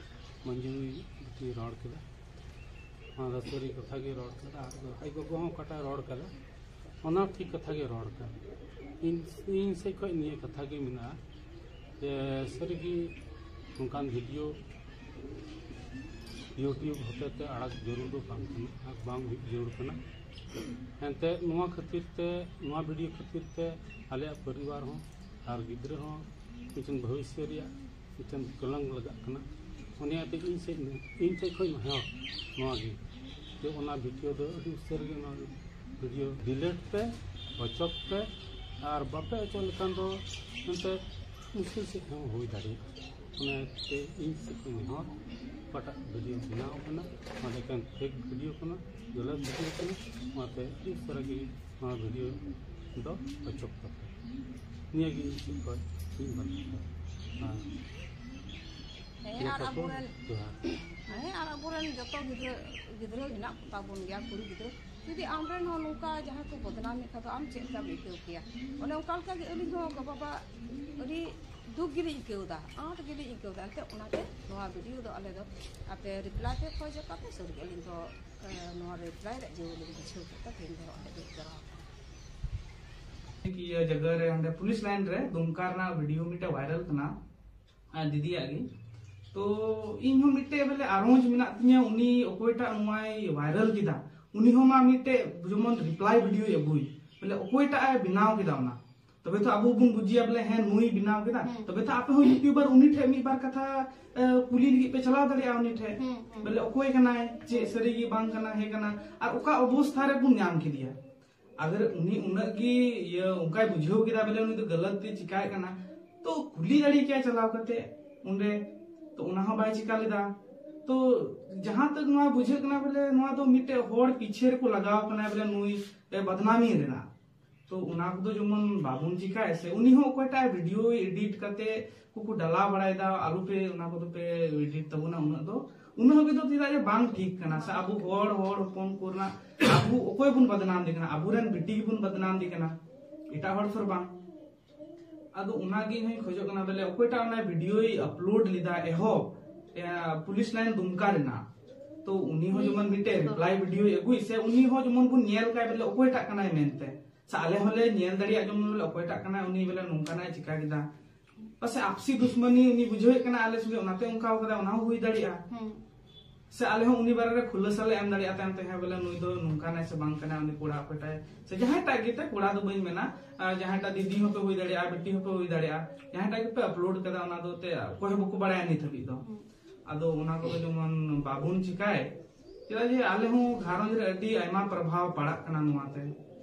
ᱢᱟᱹᱡᱷᱤ ᱵᱤᱴᱤᱭ ᱨᱚᱲ ᱠᱮᱫᱟ, ᱚᱱᱟ ᱫᱚ ᱥᱟᱹᱨᱤ ᱠᱟᱛᱷᱟ ᱜᱮ ᱨᱚᱲ ᱠᱟᱫᱟ᱾ ᱟᱨ ᱟᱡ ᱜᱚᱜᱚ ᱦᱚᱸ ᱚᱠᱟᱴᱟᱜ ᱨᱚᱲ ᱠᱟᱫᱟ, ᱚᱱᱟ ᱴᱷᱤᱠ ᱠᱟᱛᱷᱟ ᱜᱮ ᱨᱚᱲ ᱠᱟᱫᱟ᱾ ᱤᱧ, ᱤᱧ ᱥᱮᱫ ᱠᱷᱚᱱ ᱱᱤᱭᱟᱹ ᱠᱟᱛᱷᱟ ᱜᱮ ᱢᱮᱱᱟᱜᱼᱟ ᱡᱮ ᱥᱟᱹᱨᱤᱜᱮ ᱱᱚᱝᱠᱟᱱ ᱵᱷᱤᱰᱤᱭᱳ YouTube ᱦᱚᱛᱮᱛᱮ ᱟᱲᱟᱜ ᱡᱟᱹᱨᱩᱲ ᱫᱚ ᱵᱟᱝ ᱠᱟᱱᱟ ᱟᱨ ᱵᱟᱝ ᱦᱩᱭ ᱡᱟᱹᱨᱩᱲ ᱠᱟᱱᱟ᱾ ᱮᱱᱛᱮ ᱱᱚᱣᱟ ᱠᱷᱟᱹᱛᱤᱨ ᱛᱮ, ᱱᱚᱣᱟ ᱵᱷᱤᱰᱤᱭᱳ ᱠᱷᱟᱹᱛᱤᱨ ᱛᱮ ᱟᱞᱮᱭᱟᱜ ᱯᱚᱨᱤᱵᱟᱨ ᱦᱚᱸ ᱟᱨ ᱜᱤᱫᱽᱨᱟᱹ ᱦᱚᱸ ᱢᱤᱫᱴᱮᱱ ᱵᱷᱚᱵᱤᱥᱥᱚ ᱨᱮᱭᱟᱜ ᱢᱤᱫᱴᱮᱱ ᱠᱚᱞᱟᱝ ᱞᱟᱜᱟᱜ ᱠᱟᱱᱟ᱾ ᱚᱱᱟ ᱤᱭᱟᱹᱛᱮ ᱤᱧ ᱥᱮᱫ, ᱤᱧ ᱥᱮᱫ ᱠᱷᱚᱱ ᱱᱮᱦᱚᱨ ᱱᱚᱣᱟ ᱜᱮ, ᱡᱮ ᱚᱱᱟ ᱵᱷᱤᱰᱤᱭᱳ ᱫᱚ ᱟᱹᱰᱤ ᱩᱥᱟᱹᱨᱟ ᱜᱮ ᱚᱱᱟ ᱵᱷᱤᱰᱤᱭᱳ delete ᱯᱮ, ᱚᱪᱚᱜ ᱯᱮ, ᱟᱨ ᱵᱟᱯᱮ ᱚᱪᱚᱜ ᱞᱮᱠᱷᱟᱱ ᱫᱚ ᱮᱱᱛᱮ ᱢᱩᱥᱠᱤᱞ ᱥᱮᱫ ᱦᱚᱸ ᱦᱩᱭ ᱫᱟᱲᱮᱭᱟᱜᱼᱟ᱾ ᱚᱱᱟᱛᱮ ᱤᱧ ᱥᱮᱫ ᱠᱷᱚᱱ ᱱᱮᱦᱚᱨ, ᱚᱠᱟᱴᱟᱜ ᱵᱷᱤᱰᱤᱭᱳ ᱵᱮᱱᱟᱣ ᱠᱟᱱᱟ, ᱚᱱᱟ ᱫᱚ ᱮᱠᱮᱱ fake ᱵᱷᱤᱰᱤᱭᱳ ᱠᱟᱱᱟ, ᱜᱟᱞᱟᱛ ᱵᱷᱤᱰᱤᱭᱳ ᱠᱟᱱᱟ᱾ ᱚᱱᱟᱛᱮ ᱟᱹᱰᱤ ᱩᱥᱟᱹᱨᱟ ᱜᱮ ᱱᱚᱣᱟ ᱵᱷᱤᱰᱤᱭᱳ ᱫᱚ ᱚᱪᱚᱜ ᱛᱟᱯᱮ᱾ ᱱᱤᱭᱟᱹ ᱜᱮ ᱤᱧ ᱥᱮᱫ ᱠᱷᱚᱱ ᱢᱤᱫ ᱵᱟᱨ ᱠᱟᱛᱷᱟ᱾ ᱦᱮᱸ᱾ ᱦᱮᱸ, ᱟᱨ ᱡᱚᱛᱚ ᱠᱚ ᱟᱵᱚᱨᱮᱱ, ᱡᱚᱦᱟᱨ᱾ ᱦᱮᱸ, ᱟᱨ ᱟᱵᱚᱨᱮᱱ ᱡᱚᱛᱚ ᱜᱤᱫᱽᱨᱟᱹ, ᱜᱤᱫᱽᱨᱟᱹ ᱦᱮᱱᱟᱜ ᱠᱚᱛᱟ ᱵᱚᱱ ᱜᱮᱭᱟ, ᱠᱩᱲᱤ ᱜᱤᱫᱽᱨᱟᱹ᱾ ᱡᱩᱫᱤ ᱟᱢᱨᱮᱱ ᱦᱚᱸ ᱱᱚᱝᱠᱟ ᱡᱟᱦᱟᱸᱭ ᱠᱚ ᱵᱚᱫᱱᱟᱢᱮᱫ ᱠᱷᱟᱱ ᱫᱚ ᱟᱢ ᱪᱮᱫ ᱞᱮᱠᱟᱢ ᱟᱹᱭᱠᱟᱹᱣ ᱠᱮᱭᱟ? ᱚᱱᱮ ᱚᱱᱠᱟ ᱞᱮᱠᱟ ᱜᱮ ᱟᱹᱞᱤᱧ ᱦᱚᱸ ᱜᱚ-ᱵᱟᱵᱟ ᱟᱹᱰᱤ ᱫᱩᱠ ᱜᱮᱞᱤᱧ ᱟᱹᱭᱠᱟᱹᱣ ᱮᱫᱟ, ᱟᱸᱴ ᱜᱮᱞᱤᱧ ᱟᱹᱭᱠᱟᱹᱣ ᱮᱫᱟ᱾ ᱮᱱᱛᱮ ᱚᱱᱟᱛᱮ ᱱᱚᱣᱟ ᱵᱷᱤᱰᱤᱭᱳ ᱫᱚ ᱟᱞᱮ ᱫᱚ ᱟᱯᱮ reply ᱯᱮ ᱠᱷᱚᱡᱽ ᱟᱠᱟᱫ ᱯᱮ, ᱥᱟᱹᱨᱤᱜᱮ ᱟᱹᱞᱤᱧ ᱫᱚ, ᱮ, ᱱᱚᱣᱟ reply ᱨᱮᱭᱟᱜ ᱡᱟᱹᱨᱩᱲ ᱞᱤᱧ ᱵᱩᱡᱷᱟᱹᱣ ᱠᱮᱫ ᱛᱮ ᱛᱮᱦᱮᱧ ᱫᱚ ᱚᱸᱰᱮ ᱫᱩᱲᱩᱵ ᱡᱟᱣᱨᱟ ᱟᱠᱟᱱᱟ᱾ ᱤᱭᱟᱹ ᱡᱟᱭᱜᱟ ᱨᱮ ᱚᱸᱰᱮ ᱯᱩᱞᱤᱥ ᱞᱟᱭᱤᱱ ᱨᱮ ᱫᱩᱢᱠᱟ ᱨᱮᱱᱟᱜ ᱵᱷᱤᱰᱤᱭᱳ ᱢᱤᱫᱴᱮᱡ viral ᱠᱟᱱᱟ, ᱟᱨ ᱫᱤᱫᱤᱭᱟᱜ ᱜᱮ᱾ ᱛᱚ ᱤᱧ ᱦᱚᱸ ᱢᱤᱫᱴᱮᱡ ᱵᱚᱞᱮ ᱟᱨᱚᱡᱽ ᱢᱮᱱᱟᱜ ᱛᱤᱧᱟᱹ, ᱩᱱᱤ ᱚᱠᱚᱭᱴᱟᱜ ᱱᱚᱣᱟᱭ viral ᱠᱮᱫᱟ, ᱩᱱᱤ ᱦᱚᱸ ᱢᱟ ᱢᱤᱫᱴᱮᱡ ᱡᱮᱢᱚᱱ reply ᱵᱷᱤᱰᱤᱭᱳᱭ ᱟᱹᱜᱩᱭ, ᱵᱚᱞᱮ ᱚᱠᱚᱭᱴᱟᱜ ᱮ ᱵᱮᱱᱟᱣ ᱠᱮᱫᱟ ᱚᱱᱟ᱾ ᱛᱚᱵᱮ ᱛᱚ ᱟᱵᱚ ᱵᱚᱱ ᱵᱩᱡᱷᱟᱹᱭᱟ ᱵᱚᱞᱮ ᱦᱮᱸ ᱱᱩᱭ ᱵᱮᱱᱟᱣ ᱠᱮᱫᱟ᱾ ᱦᱩᱸ᱾ ᱛᱚᱵᱮ ᱛᱚ ᱟᱯᱮ ᱦᱚᱸ YouTuber ᱩᱱᱤ ᱴᱷᱮᱡ ᱢᱤᱫ ᱵᱟᱨ ᱠᱟᱛᱷᱟ, ᱮ, ᱠᱩᱞᱤ ᱞᱟᱹᱜᱤᱫ ᱯᱮ ᱪᱟᱞᱟᱣ ᱫᱟᱲᱮᱭᱟᱜᱼᱟ ᱩᱱᱤ ᱴᱷᱮᱡ᱾ ᱦᱩᱸ, ᱦᱩᱸ᱾ ᱵᱚᱞᱮ ᱚᱠᱚᱭ ᱠᱟᱱᱟᱭ, ᱪᱮᱫ ᱥᱟᱹᱨᱤ ᱜᱮ ᱵᱟᱝ ᱠᱟᱱᱟ, ᱦᱮᱸ ᱠᱟᱱᱟ, ᱟᱨ ᱚᱠᱟ ᱚᱵᱚᱥᱛᱷᱟ ᱨᱮᱵᱚᱱ ᱧᱟᱢ ᱠᱮᱫᱮᱭᱟ᱾ ᱟᱜᱟᱨ ᱩᱱᱤ ᱩᱱᱟᱹᱜ ᱜᱮ ᱤᱭᱟᱹ ᱚᱱᱠᱟᱭ ᱵᱩᱡᱷᱟᱹᱣ ᱠᱮᱫᱟ ᱵᱚᱞᱮ ᱩᱱᱤ ᱫᱚ ᱜᱟᱞᱟᱛ ᱛᱮ ᱪᱤᱠᱟᱭ ᱠᱟᱱᱟ, ᱛᱚ ᱠᱩᱞᱤ ᱫᱟᱲᱮ ᱠᱮᱭᱟ ᱪᱟᱞᱟᱣ ᱠᱟᱛᱮ ᱚᱸᱰᱮ᱾ ᱛᱚ ᱚᱱᱟ ᱦᱚᱸ ᱵᱟᱭ ᱪᱤᱠᱟ ᱞᱮᱫᱟ᱾ ᱛᱚ ᱡᱟᱦᱟᱸ ᱛᱟᱹᱠ ᱱᱚᱣᱟ ᱵᱩᱡᱷᱟᱹᱜ ᱠᱟᱱᱟ ᱵᱚᱞᱮ ᱱᱚᱣᱟ ᱫᱚ ᱢᱤᱫᱴᱮᱡ ᱦᱚᱲ ᱯᱤᱪᱷᱮ ᱨᱮᱠᱚ ᱞᱟᱜᱟᱣ ᱠᱟᱱᱟ ᱵᱚᱞᱮ ᱱᱩᱭ ᱮ ᱵᱟᱫᱱᱟᱢᱤ ᱨᱮᱱᱟᱜ᱾ ᱛᱚ ᱚᱱᱟ ᱠᱚᱫᱚ ᱡᱮᱢᱚᱱ ᱵᱟᱵᱚᱱ ᱪᱤᱠᱟᱭᱟ ᱥᱮ, ᱩᱱᱤ ᱦᱚᱸ ᱚᱠᱚᱭᱴᱟᱜ ᱵᱷᱤᱰᱤᱭᱳᱭ edit ᱠᱟᱛᱮ ᱠᱚᱠᱚ ᱰᱟᱞᱟ ᱵᱟᱲᱟᱭᱮᱫᱟ, ᱟᱞᱚᱯᱮ ᱚᱱᱟ ᱠᱚᱫᱚ ᱯᱮ edit ᱛᱟᱵᱚᱱᱟ ᱩᱱᱟᱹᱜ ᱫᱚ, ᱩᱱᱟᱹᱜ ᱦᱟᱹᱵᱤᱡ ᱫᱚ ᱪᱮᱫᱟᱜ ᱡᱮ ᱵᱟᱝ ᱴᱷᱤᱠ ᱠᱟᱱᱟ ᱥᱮ, ᱟᱵᱚ ᱦᱚᱲ, ᱦᱚᱲ ᱦᱚᱯᱚᱱ ᱠᱚ ᱨᱮᱱᱟᱜ ᱟᱵᱚ ᱚᱠᱚᱭ ᱵᱚᱱ ᱵᱟᱫᱱᱟᱢ ᱫᱮ ᱠᱟᱱᱟ? ᱟᱵᱚᱨᱮᱱ ᱵᱤᱴᱤ ᱜᱮᱵᱚᱱ ᱵᱟᱫᱱᱟᱢ ᱫᱮ ᱠᱟᱱᱟ, ᱮᱴᱟᱜ ᱦᱚᱲ ᱛᱚ ᱵᱟᱝ᱾ ᱟᱫᱚ ᱚᱱᱟᱜᱮ ᱤᱧ ᱦᱚᱸᱧ ᱠᱷᱚᱡᱚᱜ ᱠᱟᱱᱟ, ᱵᱚᱞᱮ ᱚᱠᱚᱭᱴᱟᱜ ᱚᱱᱟ ᱵᱷᱤᱰᱤᱭᱳᱭ ᱟᱯᱞᱳᱰ ᱞᱮᱫᱟ ᱮᱦᱚᱵ, ᱮ, ᱯᱩᱞᱤᱥ ᱞᱟᱭᱤᱱ ᱫᱩᱢᱠᱟ ᱨᱮᱱᱟᱜ, ᱛᱚ ᱩᱱᱤ ᱦᱚᱸ ᱡᱮᱢᱚᱱ ᱢᱤᱫᱴᱮᱡ ᱨᱤᱯᱞᱟᱭ ᱵᱷᱤᱰᱤᱭᱳᱭ ᱟᱹᱜᱩᱭ ᱥᱮ, ᱩᱱᱤ ᱦᱚᱸ ᱡᱮᱢᱚᱱ ᱵᱚᱱ ᱧᱮᱞ ᱠᱟᱭ, ᱵᱚᱞᱮ ᱚᱠᱚᱭᱴᱟᱜ ᱠᱟᱱᱟᱭ ᱢᱮᱱᱛᱮ, ᱥᱮ ᱟᱞᱮ ᱦᱚᱸᱞᱮ ᱧᱮᱞ ᱫᱟᱲᱮᱭᱟᱜ ᱡᱮᱢᱚᱱ ᱵᱚᱞᱮ ᱚᱠᱚᱭᱴᱟᱜ ᱠᱟᱱᱟᱭ ᱩᱱᱤ, ᱵᱚᱞᱮ ᱱᱚᱝᱠᱟᱱᱟᱜ ᱮ ᱪᱤᱠᱟ ᱠᱮᱫᱟ᱾ ᱯᱟᱥᱮ ᱟᱯᱥᱤ ᱫᱩᱥᱢᱟᱱᱤ ᱩᱱᱤ ᱵᱩᱡᱷᱟᱹᱣᱮᱫ ᱠᱟᱱᱟ ᱟᱞᱮ ᱥᱚᱸᱜᱮ, ᱚᱱᱟᱛᱮ ᱚᱱᱠᱟ ᱠᱟᱫᱟ, ᱚᱱᱟ ᱦᱚᱸ ᱦᱩᱭ ᱫᱟᱲᱮᱭᱟᱜᱼᱟ᱾ ᱥᱮ ᱟᱞᱮ ᱦᱚᱸ ᱩᱱᱤ ᱵᱟᱨᱮ ᱨᱮ ᱠᱷᱩᱞᱟᱹᱥᱟ ᱞᱮ ᱮᱢ ᱫᱟᱲᱮᱭᱟᱜᱼᱟ ᱛᱟᱭᱚᱢ ᱛᱮ, ᱦᱮᱸ ᱵᱚᱞᱮ ᱱᱩᱭ ᱫᱚ ᱱᱚᱝᱠᱟᱱᱟᱭ ᱥᱮ ᱵᱟᱝ ᱠᱟᱱᱟᱭ, ᱩᱱᱤ ᱠᱚᱲᱟ ᱚᱠᱚᱭᱴᱟᱭ, ᱥᱮ ᱡᱟᱦᱟᱸᱭᱴᱟᱜ ᱜᱮᱛᱮ, ᱠᱚᱲᱟ ᱫᱚ ᱵᱟᱹᱧ ᱢᱮᱱᱟ, ᱟᱨ ᱡᱟᱦᱟᱸᱭᱴᱟᱜ ᱫᱤᱫᱤ ᱦᱚᱸᱯᱮ ᱦᱩᱭ ᱫᱟᱲᱮᱭᱟᱜᱼᱟ, ᱵᱤᱴᱤ ᱦᱚᱸᱯᱮ ᱦᱩᱭ ᱫᱟᱲᱮᱭᱟᱜᱼᱟ, ᱡᱟᱦᱟᱸᱭᱴᱟᱜ ᱜᱮᱯᱮ ᱟᱯᱞᱳᱰ ᱠᱟᱫᱟ ᱚᱱᱟ ᱫᱚ ᱛᱮ ᱚᱠᱚᱭ ᱦᱚᱸ ᱵᱟᱠᱚ ᱵᱟᱲᱟᱭᱟ ᱱᱤᱛ ᱦᱟᱹᱵᱤᱡ ᱫᱚ᱾ ᱟᱫᱚ ᱚᱱᱟ ᱠᱚᱫᱚ ᱡᱮᱢᱚᱱ ᱵᱟᱵᱚᱱ ᱪᱤᱠᱟᱭ, ᱪᱮᱫᱟᱜ ᱡᱮ ᱟᱞᱮ ᱦᱚᱸ ᱜᱷᱟᱨᱚᱸᱡᱽ ᱨᱮ ᱟᱹᱰᱤ ᱟᱭᱢᱟ ᱯᱨᱚᱵᱷᱟᱵᱽ ᱯᱟᱲᱟᱜ ᱠᱟᱱᱟ ᱱᱚᱣᱟᱛᱮ᱾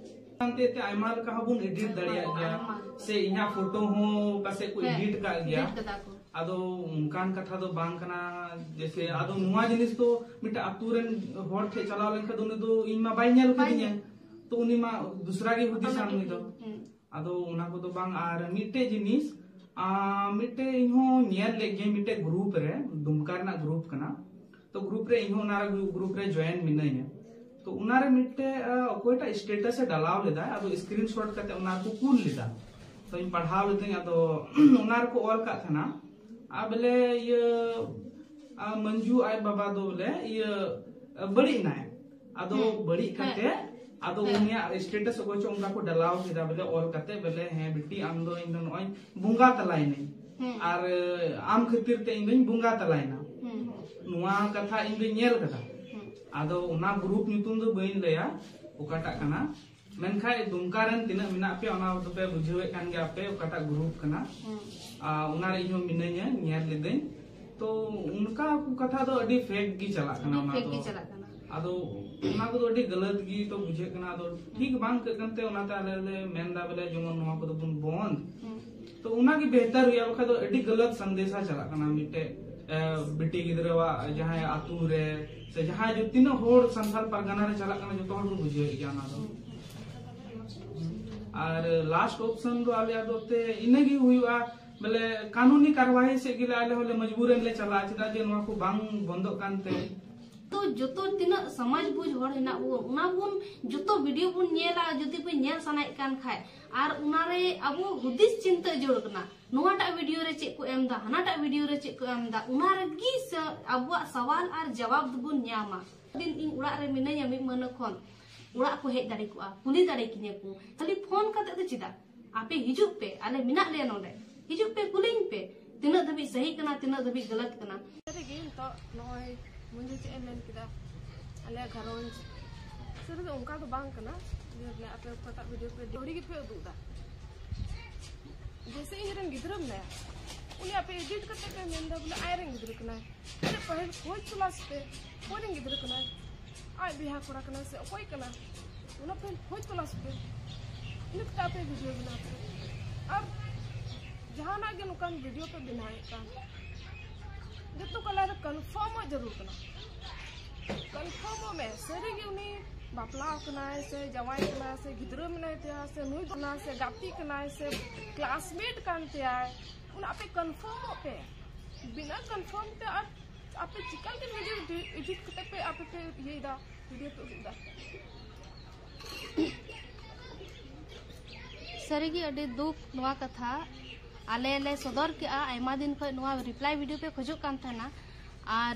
ᱦᱟᱱᱛᱮ ᱛᱮ ᱟᱭᱢᱟ ᱞᱮᱠᱟ ᱦᱚᱸᱵᱚᱱ ᱮᱰᱤᱴ ᱫᱟᱲᱮᱭᱟᱜ ᱜᱮᱭᱟ, ᱥᱮ ᱤᱧᱟᱹᱜ ᱯᱷᱳᱴᱳ ᱦᱚᱸ ᱯᱟᱥᱮᱡ ᱠᱚ ᱮᱰᱤᱴ ᱠᱟᱜ ᱜᱮᱭᱟ᱾ ᱟᱫᱚ ᱚᱱᱠᱟᱱ ᱠᱟᱛᱷᱟ ᱫᱚ ᱵᱟᱝ ᱠᱟᱱᱟ, ᱡᱮᱥᱮ ᱟᱫᱚ ᱱᱚᱣᱟ ᱡᱤᱱᱤᱥ ᱫᱚ ᱢᱤᱫᱴᱮᱱ ᱟᱛᱳ ᱨᱮᱱ ᱦᱚᱲ ᱴᱷᱮᱡ ᱪᱟᱞᱟᱣ ᱞᱮᱱᱠᱷᱟᱱ ᱫᱚ ᱩᱱᱤ ᱫᱚ ᱤᱧ ᱢᱟ ᱵᱟᱭ ᱧᱮᱞ ᱠᱟᱫᱤᱧᱟ, ᱛᱚ ᱩᱱᱤ ᱢᱟ ᱫᱩᱥᱨᱟ ᱜᱮ ᱦᱩᱫᱤᱥᱟ ᱩᱱᱤ ᱫᱚ᱾ ᱟᱫᱚ ᱚᱱᱟ ᱠᱚᱫᱚ ᱵᱟᱝ᱾ ᱟᱨ ᱢᱤᱫᱴᱮᱡ ᱡᱤᱱᱤᱥ, ᱟᱸ, ᱢᱤᱫᱴᱮᱡ ᱤᱧ ᱦᱚᱸ ᱧᱮᱞ ᱞᱮᱫ ᱜᱤᱭᱟᱹᱧ ᱢᱤᱫᱴᱮᱡ ᱜᱨᱩᱯ ᱨᱮ, ᱫᱩᱢᱠᱟ ᱨᱮᱱᱟᱜ ᱜᱨᱩᱯ ᱠᱟᱱᱟ, ᱛᱚ ᱜᱨᱩᱯ ᱨᱮ ᱤᱧ ᱦᱚᱸ ᱚᱱᱟ ᱜᱨᱩᱯ ᱨᱮ ᱡᱚᱭᱮᱱ ᱢᱤᱱᱟᱹᱧᱟ᱾ ᱛᱚ ᱚᱱᱟᱨᱮ ᱢᱤᱫᱴᱮᱡ, ᱟ, ᱚᱠᱚᱭᱴᱟᱜ ᱥᱴᱮᱴᱟᱥ ᱮ ᱰᱟᱞᱟᱣ ᱞᱮᱫᱟ, ᱟᱫᱚ ᱥᱠᱨᱤᱱᱥᱚᱴ ᱠᱟᱛᱮ ᱚᱱᱟ ᱠᱚ ᱠᱩᱞ ᱞᱮᱫᱟ᱾ ᱛᱚᱧ ᱯᱟᱲᱦᱟᱣ ᱞᱮᱫᱟᱹᱧ, ᱟᱫᱚ ᱚᱱᱟ ᱨᱮᱠᱚ ᱚᱞ ᱠᱟᱜ ᱛᱟᱦᱮᱱᱟ, ᱟ, ᱵᱚᱞᱮ ᱤᱭᱟᱹ, ᱟ, ᱢᱟᱹᱱᱡᱩ ᱟᱡ ᱵᱟᱵᱟ ᱫᱚ ᱵᱚᱞᱮ ᱤᱭᱟᱹ, ᱟ, ᱵᱟᱹᱲᱤᱡ ᱮᱱᱟᱭ᱾ ᱟᱫᱚ ᱦᱮᱸ᱾ ᱵᱟᱹᱲᱤᱡ ᱦᱮᱸ᱾ ᱠᱟᱛᱮ ᱟᱫᱚ ᱦᱮᱸ᱾ ᱩᱱᱤᱭᱟᱜ ᱥᱴᱮᱴᱟᱥ ᱚᱠᱚᱭ ᱪᱚ ᱚᱱᱠᱟ ᱠᱚ ᱰᱟᱞᱟᱣ ᱠᱮᱫᱟ, ᱵᱚᱞᱮ ᱚᱞ ᱠᱟᱛᱮ, ᱵᱚᱞᱮ, "ᱦᱮᱸ ᱵᱤᱴᱤ, ᱟᱢ ᱫᱚ ᱤᱧ ᱫᱚ ᱱᱚᱜᱼᱚᱭ ᱵᱚᱸᱜᱟ ᱛᱟᱞᱟᱭᱮᱱᱟᱹᱧ, ᱦᱮᱸ᱾ ᱟᱨ ᱟᱢ ᱠᱷᱟᱹᱛᱤᱨ ᱛᱮ ᱤᱧ ᱫᱚᱧ ᱵᱚᱸᱜᱟ ᱛᱟᱞᱟᱭᱮᱱᱟ᱾" ᱦᱮᱸ᱾ ᱱᱚᱣᱟ ᱠᱟᱛᱷᱟ ᱤᱧ ᱫᱚᱧ ᱧᱮᱞ ᱠᱟᱫᱟ᱾ ᱦᱮᱸ᱾ ᱟᱫᱚ ᱚᱱᱟ ᱜᱨᱩᱯ ᱧᱩᱛᱩᱢ ᱫᱚ ᱵᱟᱹᱧ ᱞᱟᱹᱭᱟ, ᱚᱠᱟᱴᱟᱜ ᱠᱟᱱᱟ, ᱢᱮᱱᱠᱷᱟᱱ ᱫᱩᱢᱠᱟ ᱨᱮᱱ ᱛᱤᱱᱟᱹᱜ ᱢᱮᱱᱟᱜ ᱯᱮᱭᱟ, ᱚᱱᱟ ᱫᱚᱯᱮ ᱵᱩᱡᱷᱟᱹᱣᱮᱫ ᱠᱟᱱ ᱜᱮᱭᱟ ᱯᱮ ᱚᱠᱟᱴᱟᱜ ᱜᱨᱩᱯ ᱠᱟᱱᱟ᱾ ᱦᱮᱸ᱾ ᱟᱨ ᱚᱱᱟᱨᱮ ᱤᱧ ᱦᱚᱸ ᱢᱤᱱᱟᱹᱧᱟ, ᱧᱮᱞ ᱞᱤᱫᱟᱹᱧ᱾ ᱛᱚ ᱚᱱᱠᱟ ᱠᱚ ᱠᱟᱛᱷᱟ ᱫᱚ ᱟᱹᱰᱤ ᱯᱷᱮᱠ ᱜᱮ ᱪᱟᱞᱟᱜ ᱠᱟᱱᱟ᱾ ᱟᱹᱰᱤ ᱚᱱᱟ ᱯᱷᱮᱠ ᱫᱚ ᱜᱮ ᱪᱟᱞᱟᱜ ᱠᱟᱱᱟ᱾ ᱟᱫᱚ ᱚᱱᱟ ᱠᱚᱫᱚ ᱟᱹᱰᱤ ᱜᱟᱞᱟᱛ ᱜᱮ ᱛᱚ ᱵᱩᱡᱷᱟᱹᱜ ᱠᱟᱱᱟ᱾ ᱟᱫᱚ ᱴᱷᱤᱠ ᱵᱟᱝ ᱟᱹᱭᱠᱟᱹᱜ ᱠᱟᱱᱛᱮ ᱚᱱᱟᱛᱮ ᱟᱞᱮ ᱞᱮ ᱢᱮᱱᱫᱟ ᱵᱚᱞᱮ ᱡᱮᱢᱚᱱ ᱱᱚᱣᱟ ᱠᱚᱫᱚ ᱵᱚᱱ ᱵᱚᱱᱫ᱾ ᱦᱩᱸ᱾ ᱛᱚ ᱚᱱᱟᱜᱮ ᱵᱮᱦᱛᱟᱨ ᱦᱩᱭᱩᱜᱼᱟ, ᱵᱟᱠᱷᱟᱡ ᱫᱚ ᱟᱹᱰᱤ ᱜᱟᱞᱟᱛ ᱥᱟᱱᱫᱮᱥᱟ ᱪᱟᱞᱟᱜ ᱠᱟᱱᱟ ᱢᱤᱫᱴᱮᱡ, ᱮ, ᱵᱤᱴᱤ ᱜᱤᱫᱽᱨᱟᱹᱣᱟᱜ ᱡᱟᱦᱟᱸᱭ ᱟᱛᱩ ᱨᱮ ᱥᱮ ᱡᱟᱦᱟᱸᱭ ᱡᱚ-, ᱛᱤᱱᱟᱹᱜ ᱦᱚᱲ ᱥᱟᱱᱛᱟᱲ ᱯᱟᱨᱜᱟᱱᱟ ᱨᱮ ᱪᱟᱞᱟᱜ ᱠᱟᱱᱟ, ᱡᱚᱛᱚ ᱦᱚᱲ ᱠᱚ ᱵᱩᱡᱷᱟᱹᱣᱮᱫ ᱜᱮᱭᱟ ᱚᱱᱟ ᱫᱚ᱾ ᱟᱨ ᱞᱟᱥᱴ ᱚᱯᱥᱚᱱ ᱫᱚ ᱟᱞᱮᱭᱟᱜ ᱫᱚ ᱛᱮ ᱤᱱᱟᱹᱜᱮ ᱦᱩᱭᱩᱜᱼᱟ, ᱵᱚᱞᱮ ᱠᱟᱹᱱᱩᱱᱤ ᱠᱟᱨᱣᱟᱭ ᱥᱮᱫ ᱜᱮᱞᱮ ᱟᱞᱮ ᱦᱚᱸᱞᱮ ᱢᱚᱡᱵᱩᱨᱮᱱ ᱞᱮ ᱪᱟᱞᱟᱜᱼᱟ, ᱪᱮᱫᱟᱜ ᱡᱮ ᱱᱚᱣᱟ ᱠᱚ ᱵᱟᱝ ᱵᱚᱱᱫᱚᱜ ᱠᱟᱱᱛᱮ᱾ ᱛᱚ ᱡᱚᱛᱚ ᱛᱤᱱᱟᱹᱜ ᱥᱚᱢᱟᱡᱽ ᱵᱩᱡᱽ ᱦᱚᱲ ᱦᱮᱱᱟᱜ ᱵᱚᱱ, ᱚᱱᱟ ᱵᱚᱱ ᱡᱚᱛᱚ ᱵᱷᱤᱰᱤᱭᱳ ᱵᱚᱱ ᱧᱮᱞᱟ, ᱡᱩᱫᱤ ᱵᱚᱱ ᱧᱮᱞ ᱥᱟᱱᱟᱭᱮᱫ ᱠᱟᱱ ᱠᱷᱟᱡ, ᱟᱨ ᱚᱱᱟᱨᱮ ᱟᱵᱚ ᱦᱩᱫᱤᱥ ᱪᱤᱱᱛᱟᱹ ᱡᱟᱹᱨᱩᱲ ᱠᱟᱱᱟ᱾ ᱱᱚᱣᱟᱴᱟᱜ ᱵᱷᱤᱰᱤᱭᱳ ᱨᱮ ᱪᱮᱫ ᱠᱚ ᱮᱢ ᱮᱫᱟ, ᱦᱟᱱᱟᱴᱟᱜ ᱵᱷᱤᱰᱤᱭᱳ ᱨᱮ ᱪᱮᱫ ᱠᱚ ᱮᱢ ᱮᱫᱟ, ᱚᱱᱟ ᱨᱮᱜᱮ ᱥᱮ ᱟᱵᱚᱣᱟᱜ ᱥᱟᱣᱟᱞ ᱟᱨ ᱡᱟᱣᱟᱵ ᱫᱚᱵᱚᱱ ᱧᱟᱢᱟ᱾ ᱫᱤᱱ ᱤᱧ ᱚᱲᱟᱜ ᱨᱮ ᱢᱤᱱᱟᱹᱧᱟ ᱢᱤᱫ ᱢᱟᱹᱦᱱᱟᱹ ᱠᱷᱚᱱ, ᱚᱲᱟᱜ ᱠᱚ ᱦᱮᱡ ᱫᱟᱲᱮ ᱠᱚᱜᱼᱟ, ᱠᱩᱞᱤ ᱫᱟᱲᱮ ᱠᱤᱧᱟ ᱠᱚ, ᱠᱷᱟᱹᱞᱤ ᱯᱷᱳᱱ ᱠᱟᱛᱮ ᱫᱚ ᱪᱮᱫᱟᱜ? ᱟᱯᱮ ᱦᱤᱡᱩᱜ ᱯᱮ, ᱟᱞᱮ ᱢᱮᱱᱟᱜ ᱞᱮᱭᱟ ᱱᱚᱰᱮ, ᱦᱤᱡᱩᱜ ᱯᱮ, ᱠᱩᱞᱤᱧ ᱯᱮ, ᱛᱤᱱᱟᱹᱜ ᱫᱷᱟᱹᱵᱤᱡ ᱥᱟᱹᱦᱤ ᱠᱟᱱᱟ, ᱛᱤᱱᱟᱹᱜ ᱫᱷᱟᱹᱵᱤᱡ ᱜᱟᱞᱟᱛ ᱠᱟᱱᱟ᱾ ᱥᱟᱹᱨᱤᱜᱮ ᱱᱤᱛᱚᱜ ᱱᱚᱜᱼᱚᱭ ᱢᱚᱧᱡᱩ ᱪᱮᱫ ᱮ ᱢᱮᱱ ᱠᱮᱫᱟ, ᱟᱞᱮᱭᱟᱜ ᱜᱷᱟᱨᱚᱸᱡᱽ ᱥᱟᱹᱨᱤ ᱫᱚ ᱚᱱᱠᱟ ᱫᱚ ᱵᱟᱝ ᱠᱟᱱᱟ᱾ ᱡᱮ ᱟᱯᱮ ᱚᱠᱟᱴᱟᱜ ᱵᱷᱤᱰᱤᱭᱳ ᱯᱮ ᱟᱹᱰᱤ ᱜᱮᱯᱮ ᱩᱫᱩᱜ ᱮᱫᱟ, ᱡᱮᱭᱥᱮ ᱤᱧ ᱨᱮᱱ ᱜᱤᱫᱽᱨᱟᱹ ᱢᱮᱱᱟᱭᱟ, ᱩᱱᱤ ᱟᱯᱮ ᱮᱰᱤᱴ ᱠᱟᱛᱮ ᱯᱮ ᱢᱮᱱ ᱮᱫᱟ ᱵᱚᱞᱮ ᱟᱡ ᱨᱮᱱ ᱜᱤᱫᱽᱨᱟᱹ ᱠᱟᱱᱟᱭ᱾ ᱟᱨᱮ ᱯᱟᱹᱦᱤᱞ ᱠᱷᱚᱡᱽ ᱛᱚᱞᱟᱥ ᱯᱮ, ᱚᱠᱚᱭ ᱨᱮᱱ ᱜᱤᱫᱽᱨᱟᱹ ᱠᱟᱱᱟᱭ, ᱟᱡ ᱵᱚᱭᱦᱟ ᱠᱚᱲᱟ ᱠᱟᱱᱟᱭ ᱥᱮ ᱚᱠᱚᱭ ᱠᱟᱱᱟ, ᱚᱱᱟ ᱯᱟᱹᱦᱤᱞ ᱠᱷᱚᱡᱽ ᱛᱚᱞᱟᱥ ᱯᱮ᱾ ᱤᱱᱟᱹ ᱠᱟᱛᱮ ᱟᱯᱮ ᱵᱷᱤᱰᱤᱭᱳ ᱵᱮᱱᱟᱣ ᱯᱮ᱾ ᱟᱨ ᱡᱟᱦᱟᱱᱟᱜ ᱜᱮ ᱱᱚᱝᱠᱟᱱ ᱵᱷᱤᱰᱤᱭᱳ ᱯᱮ ᱵᱮᱱᱟᱣᱮᱫ ᱠᱟᱱ, ᱡᱚᱛᱚ ᱠᱟᱞᱟᱨ ᱨᱮ ᱠᱚᱱᱯᱷᱟᱨᱢᱚᱜ ᱡᱟᱹᱨᱩᱲ ᱠᱟᱱᱟ᱾ ᱠᱚᱱᱯᱷᱟᱨᱢᱚᱜ ᱢᱮ, ᱥᱟᱹᱨᱤᱜᱮ ᱩᱱᱤ ᱵᱟᱯᱞᱟ ᱠᱟᱱᱟᱭ ᱥᱮ ᱡᱟᱶᱟᱭ ᱠᱟᱱᱟᱭ ᱥᱮ ᱜᱤᱫᱽᱨᱟᱹ ᱢᱮᱱᱟᱭ ᱛᱟᱭᱟ ᱥᱮ ᱱᱩᱭ ᱫᱚ ᱠᱟᱱᱟ ᱥᱮ ᱜᱟᱛᱮ ᱠᱟᱱᱟᱭ ᱥᱮ ᱠᱞᱟᱥᱢᱮᱴ ᱠᱟᱱ ᱛᱟᱭᱟᱭ, ᱚᱱᱟ ᱟᱯᱮ ᱠᱚᱱᱯᱷᱟᱨᱢᱚᱜ ᱯᱮ᱾ ᱵᱤᱱᱟᱹ ᱠᱚᱱᱯᱷᱟᱨᱢ ᱛᱮ ᱟᱨ ᱟᱯᱮ ᱪᱤᱠᱟ ᱞᱮᱠᱟᱛᱮ ᱵᱷᱤᱰᱤᱭᱳ ᱮᱰᱤᱴ ᱠᱟᱛᱮ ᱯᱮ ᱟᱯᱮ ᱯᱮ ᱤᱭᱟᱹᱭᱮᱫᱟ, ᱵᱷᱤᱰᱤᱭᱳ ᱯᱮ ᱩᱫᱩᱜ ᱮᱫᱟ? ᱥᱟᱹᱨᱤᱜᱮ ᱟᱹᱰᱤ ᱫᱩᱠ ᱱᱚᱣᱟ ᱠᱟᱛᱷᱟ᱾ ᱟᱞᱮ ᱞᱮ ᱥᱚᱫᱚᱨ ᱠᱮᱜᱼᱟ, ᱟᱭᱢᱟ ᱫᱤᱱ ᱠᱷᱚᱱ ᱱᱚᱣᱟ ᱨᱤᱯᱞᱟᱭ ᱵᱷᱤᱰᱤᱭᱳ ᱯᱮ ᱠᱷᱚᱡᱚᱜ ᱠᱟᱱ ᱛᱟᱦᱮᱱᱟ᱾ ᱟᱨ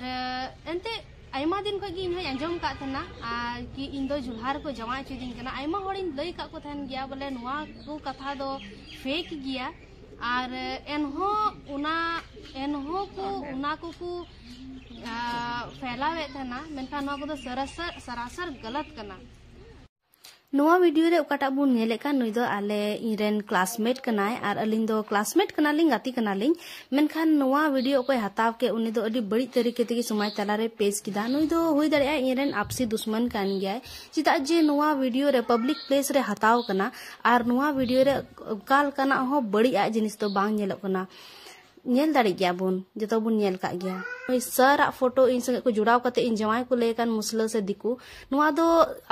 ᱮᱱᱛᱮ ᱟᱭᱢᱟ ᱫᱤᱱ ᱠᱷᱚᱱ ᱜᱮ ᱤᱧ ᱦᱚᱸᱧ ᱟᱸᱡᱚᱢ ᱟᱠᱟᱫ ᱛᱟᱦᱮᱱᱟ, ᱟᱨ ᱠᱤ ᱤᱧ ᱫᱚ ᱡᱩᱞᱦᱟ ᱨᱮᱠᱚ ᱡᱟᱶᱟᱭ ᱦᱚᱪᱚᱭᱫᱤᱧ ᱠᱟᱱᱟ᱾ ᱟᱭᱢᱟ ᱦᱚᱲᱤᱧ ᱞᱟᱹᱭ ᱟᱠᱟᱫ ᱠᱚ ᱛᱟᱦᱮᱱ ᱜᱮᱭᱟ ᱵᱚᱞᱮ ᱱᱚᱣᱟ ᱠᱚ ᱠᱟᱛᱷᱟ ᱫᱚ ᱯᱷᱮᱠ ᱜᱮᱭᱟ᱾ ᱟᱨ ᱮᱱᱦᱚᱸ ᱚᱱᱟ ᱮᱱᱦᱚᱸ ᱠᱚ ᱚᱱᱟ ᱠᱚᱠᱚ ᱯᱷᱮᱞᱟᱣᱮᱫ ᱛᱟᱦᱮᱱᱟ, ᱢᱮᱱᱠᱷᱟᱱ ᱱᱚᱣᱟ ᱠᱚᱫᱚ ᱥᱟᱨᱟᱥᱟᱨ ᱥᱟᱨᱟᱥᱟᱨ ᱜᱟᱞᱟᱛ ᱠᱟᱱᱟ᱾ ᱱᱚᱣᱟ ᱵᱷᱤᱰᱤᱭᱳ ᱨᱮ ᱚᱠᱟᱴᱟᱜ ᱵᱚᱱ ᱧᱮᱞᱮᱫ ᱠᱟᱱ, ᱱᱩᱭ ᱫᱚ ᱟᱞᱮ ᱤᱧ ᱨᱮᱱ ᱠᱞᱟᱥᱢᱮᱴ ᱠᱟᱱᱟᱭ ᱟᱨ ᱟᱹᱞᱤᱧ ᱫᱚ ᱠᱞᱟᱥᱢᱮᱴ ᱠᱟᱱᱟᱞᱤᱧ, ᱜᱟᱛᱮ ᱠᱟᱱᱟᱞᱤᱧ᱾ ᱢᱮᱱᱠᱷᱟᱱ ᱱᱚᱣᱟ ᱵᱷᱤᱰᱤᱭᱳ ᱚᱠᱚᱭ ᱦᱟᱛᱟᱣ ᱠᱮᱫ, ᱩᱱᱤ ᱫᱚ ᱟᱹᱰᱤ ᱵᱟᱹᱲᱤᱡ ᱛᱟᱹᱨᱤᱠᱟ ᱛᱮᱜᱮ ᱥᱚᱢᱟᱡᱽ ᱛᱟᱞᱟᱨᱮ ᱯᱮᱥ ᱠᱮᱫᱟ᱾ ᱱᱩᱭ ᱫᱚ ᱦᱩᱭ ᱫᱟᱲᱮᱭᱟᱜᱼᱟ ᱤᱧ ᱨᱮᱱ ᱟᱯᱥᱤ ᱫᱩᱥᱢᱟᱱ ᱠᱟᱱ ᱜᱮᱭᱟᱭ, ᱪᱮᱫᱟᱜ ᱡᱮ ᱱᱚᱣᱟ ᱵᱷᱤᱰᱤᱭᱳ ᱨᱮ ᱯᱟᱵᱽᱞᱤᱠ ᱯᱞᱮᱥ ᱨᱮ ᱦᱟᱛᱟᱣ ᱠᱟᱱᱟ᱾ ᱟᱨ ᱱᱚᱣᱟ ᱵᱷᱤᱰᱤᱭᱳ ᱨᱮ ᱚᱠᱟ ᱞᱮᱠᱟᱱᱟᱜ ᱦᱚᱸ ᱵᱟᱹᱲᱤᱡ ᱟᱜ ᱡᱤᱱᱤᱥ ᱫᱚ ᱵᱟᱝ ᱧᱮᱞᱚᱜ ᱠᱟᱱᱟ᱾ ᱧᱮᱞ ᱫᱟᱲᱮᱭᱟᱜ ᱜᱮᱭᱟ ᱵᱚᱱ, ᱡᱚᱛᱚ ᱵᱚᱱ ᱧᱮᱞ ᱠᱟᱜ ᱜᱮᱭᱟ᱾ ᱱᱩᱭ ᱥᱟᱨ ᱟᱜ ᱯᱷᱳᱴᱳ ᱤᱧ ᱥᱚᱸᱜᱮ ᱠᱚ ᱡᱚᱲᱟᱣ ᱠᱟᱛᱮ ᱤᱧ ᱡᱟᱶᱟᱭ ᱠᱚ ᱞᱟᱹᱭ ᱠᱟᱱ ᱢᱩᱥᱞᱟᱹ ᱥᱮ ᱫᱤᱠᱩ, ᱱᱚᱣᱟ ᱫᱚ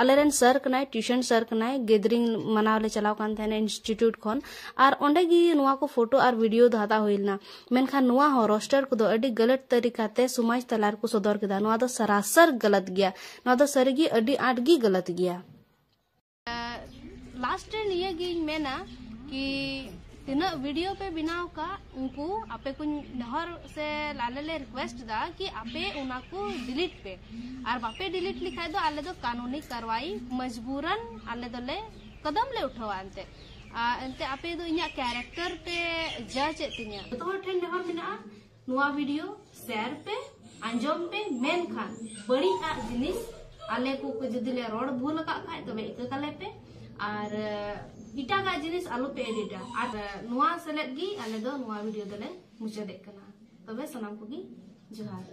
ᱟᱞᱮᱨᱮᱱ ᱥᱟᱨ ᱠᱟᱱᱟᱭ, ᱴᱤᱭᱩᱥᱚᱱ ᱥᱟᱨ ᱠᱟᱱᱟᱭ᱾ ᱜᱮᱫᱟᱨᱤᱝ ᱢᱟᱱᱟᱣ ᱞᱮ ᱪᱟᱞᱟᱣ ᱠᱟᱱ ᱛᱟᱦᱮᱱᱟ ᱤᱱᱥᱴᱤᱴᱭᱩᱴ ᱠᱷᱚᱱ, ᱟᱨ ᱚᱸᱰᱮ ᱜᱮ ᱱᱚᱣᱟ ᱠᱚ ᱯᱷᱳᱴᱳ ᱟᱨ ᱵᱷᱤᱰᱤᱭᱳ ᱫᱚ ᱦᱟᱛᱟᱣ ᱦᱩᱭ ᱞᱮᱱᱟ᱾ ᱢᱮᱱᱠᱷᱟᱱ ᱱᱚᱣᱟ ᱦᱚᱸ ᱨᱳᱥᱴᱟᱨ ᱠᱚᱫᱚ ᱟᱹᱰᱤ ᱜᱟᱞᱟᱛ ᱛᱟᱹᱨᱤᱠᱟ ᱛᱮ ᱥᱚᱢᱟᱡᱽ ᱛᱟᱞᱟ ᱨᱮᱠᱚ ᱥᱚᱫᱚᱨ ᱠᱮᱫᱟ᱾ ᱱᱚᱣᱟ ᱫᱚ ᱥᱟᱨᱟᱥᱟᱨ ᱜᱟᱞᱟᱛ ᱜᱮᱭᱟ᱾ ᱱᱚᱣᱟ ᱫᱚ ᱥᱟᱹᱨᱤᱜᱮ ᱟᱹᱰᱤ ᱟᱸᱴ ᱜᱮ ᱜᱟᱞᱟᱛ ᱜᱮᱭᱟ᱾ ᱞᱟᱥᱴ ᱨᱮ ᱱᱤᱭᱟᱹ ᱜᱤᱧ ᱢᱮᱱᱟ ᱠᱤ ᱛᱤᱱᱟᱹᱜ ᱵᱷᱤᱰᱤᱭᱳ ᱯᱮ ᱵᱮᱱᱟᱣ ᱠᱟᱜ, ᱩᱱᱠᱩ ᱟᱯᱮ ᱠᱚᱧ ᱱᱮᱦᱚᱨ ᱥᱮ ᱟᱞᱮ ᱞᱮ ᱨᱤᱠᱩᱭᱮᱥᱴ ᱫᱟ ᱠᱤ ᱟᱯᱮ ᱚᱱᱟ ᱠᱚ ᱰᱤᱞᱤᱴ ᱯᱮ᱾ ᱟᱨ ᱵᱟᱯᱮ ᱰᱤᱞᱤᱴ ᱞᱮᱠᱷᱟᱡ ᱫᱚ ᱟᱞᱮ ᱫᱚ ᱠᱟᱹᱱᱩᱱᱤ ᱠᱟᱨᱣᱟᱭ ᱢᱚᱡᱽᱵᱩᱨᱟᱱ ᱟᱞᱮ ᱫᱚᱞᱮ ᱠᱚᱫᱚᱢ ᱞᱮ ᱩᱴᱷᱟᱹᱣᱟ᱾ ᱮᱱᱛᱮ ᱟᱨ ᱮᱱᱛᱮ ᱟᱯᱮ ᱫᱚ ᱤᱧᱟᱹᱜ ᱠᱮᱨᱮᱠᱴᱟᱨ ᱯᱮ ᱡᱟᱡᱽ ᱮᱫ ᱛᱤᱧᱟᱹ᱾ ᱡᱚᱛᱚ ᱦᱚᱲ ᱴᱷᱮᱱ ᱱᱮᱦᱚᱨ ᱢᱮᱱᱟᱜᱼᱟ, ᱱᱚᱣᱟ ᱵᱷᱤᱰᱤᱭᱳ ᱥᱮᱭᱟᱨ ᱯᱮ, ᱟᱸᱡᱚᱢ ᱯᱮ, ᱢᱮᱱᱠᱷᱟᱱ ᱵᱟᱹᱲᱤᱡ ᱟᱜ ᱡᱤᱱᱤᱥ ᱟᱞᱮ ᱠᱚ ᱠᱚ ᱡᱩᱫᱤ ᱞᱮ ᱨᱚᱲ ᱵᱷᱩᱞ ᱟᱠᱟᱫ ᱠᱷᱟᱡ ᱛᱚᱵᱮ ᱤᱠᱟᱹ ᱠᱟᱞᱮ ᱯᱮ᱾ ᱟᱨ ᱮᱴᱟᱜᱟᱜ ᱡᱤᱱᱤᱥ ᱟᱞᱚ ᱯᱮ ᱮᱰᱤᱴᱟ᱾ ᱟᱨ ᱱᱚᱣᱟ ᱥᱮᱞᱮᱫ ᱜᱮ ᱟᱞᱮ ᱫᱚ ᱱᱚᱣᱟ ᱵᱷᱤᱰᱤᱭᱳ ᱫᱚᱞᱮ ᱢᱩᱪᱟᱹᱫᱮᱫ ᱠᱟᱱᱟ᱾ ᱛᱚᱵᱮ ᱥᱟᱱᱟᱢ ᱠᱚᱜᱮ ᱡᱚᱦᱟᱨ᱾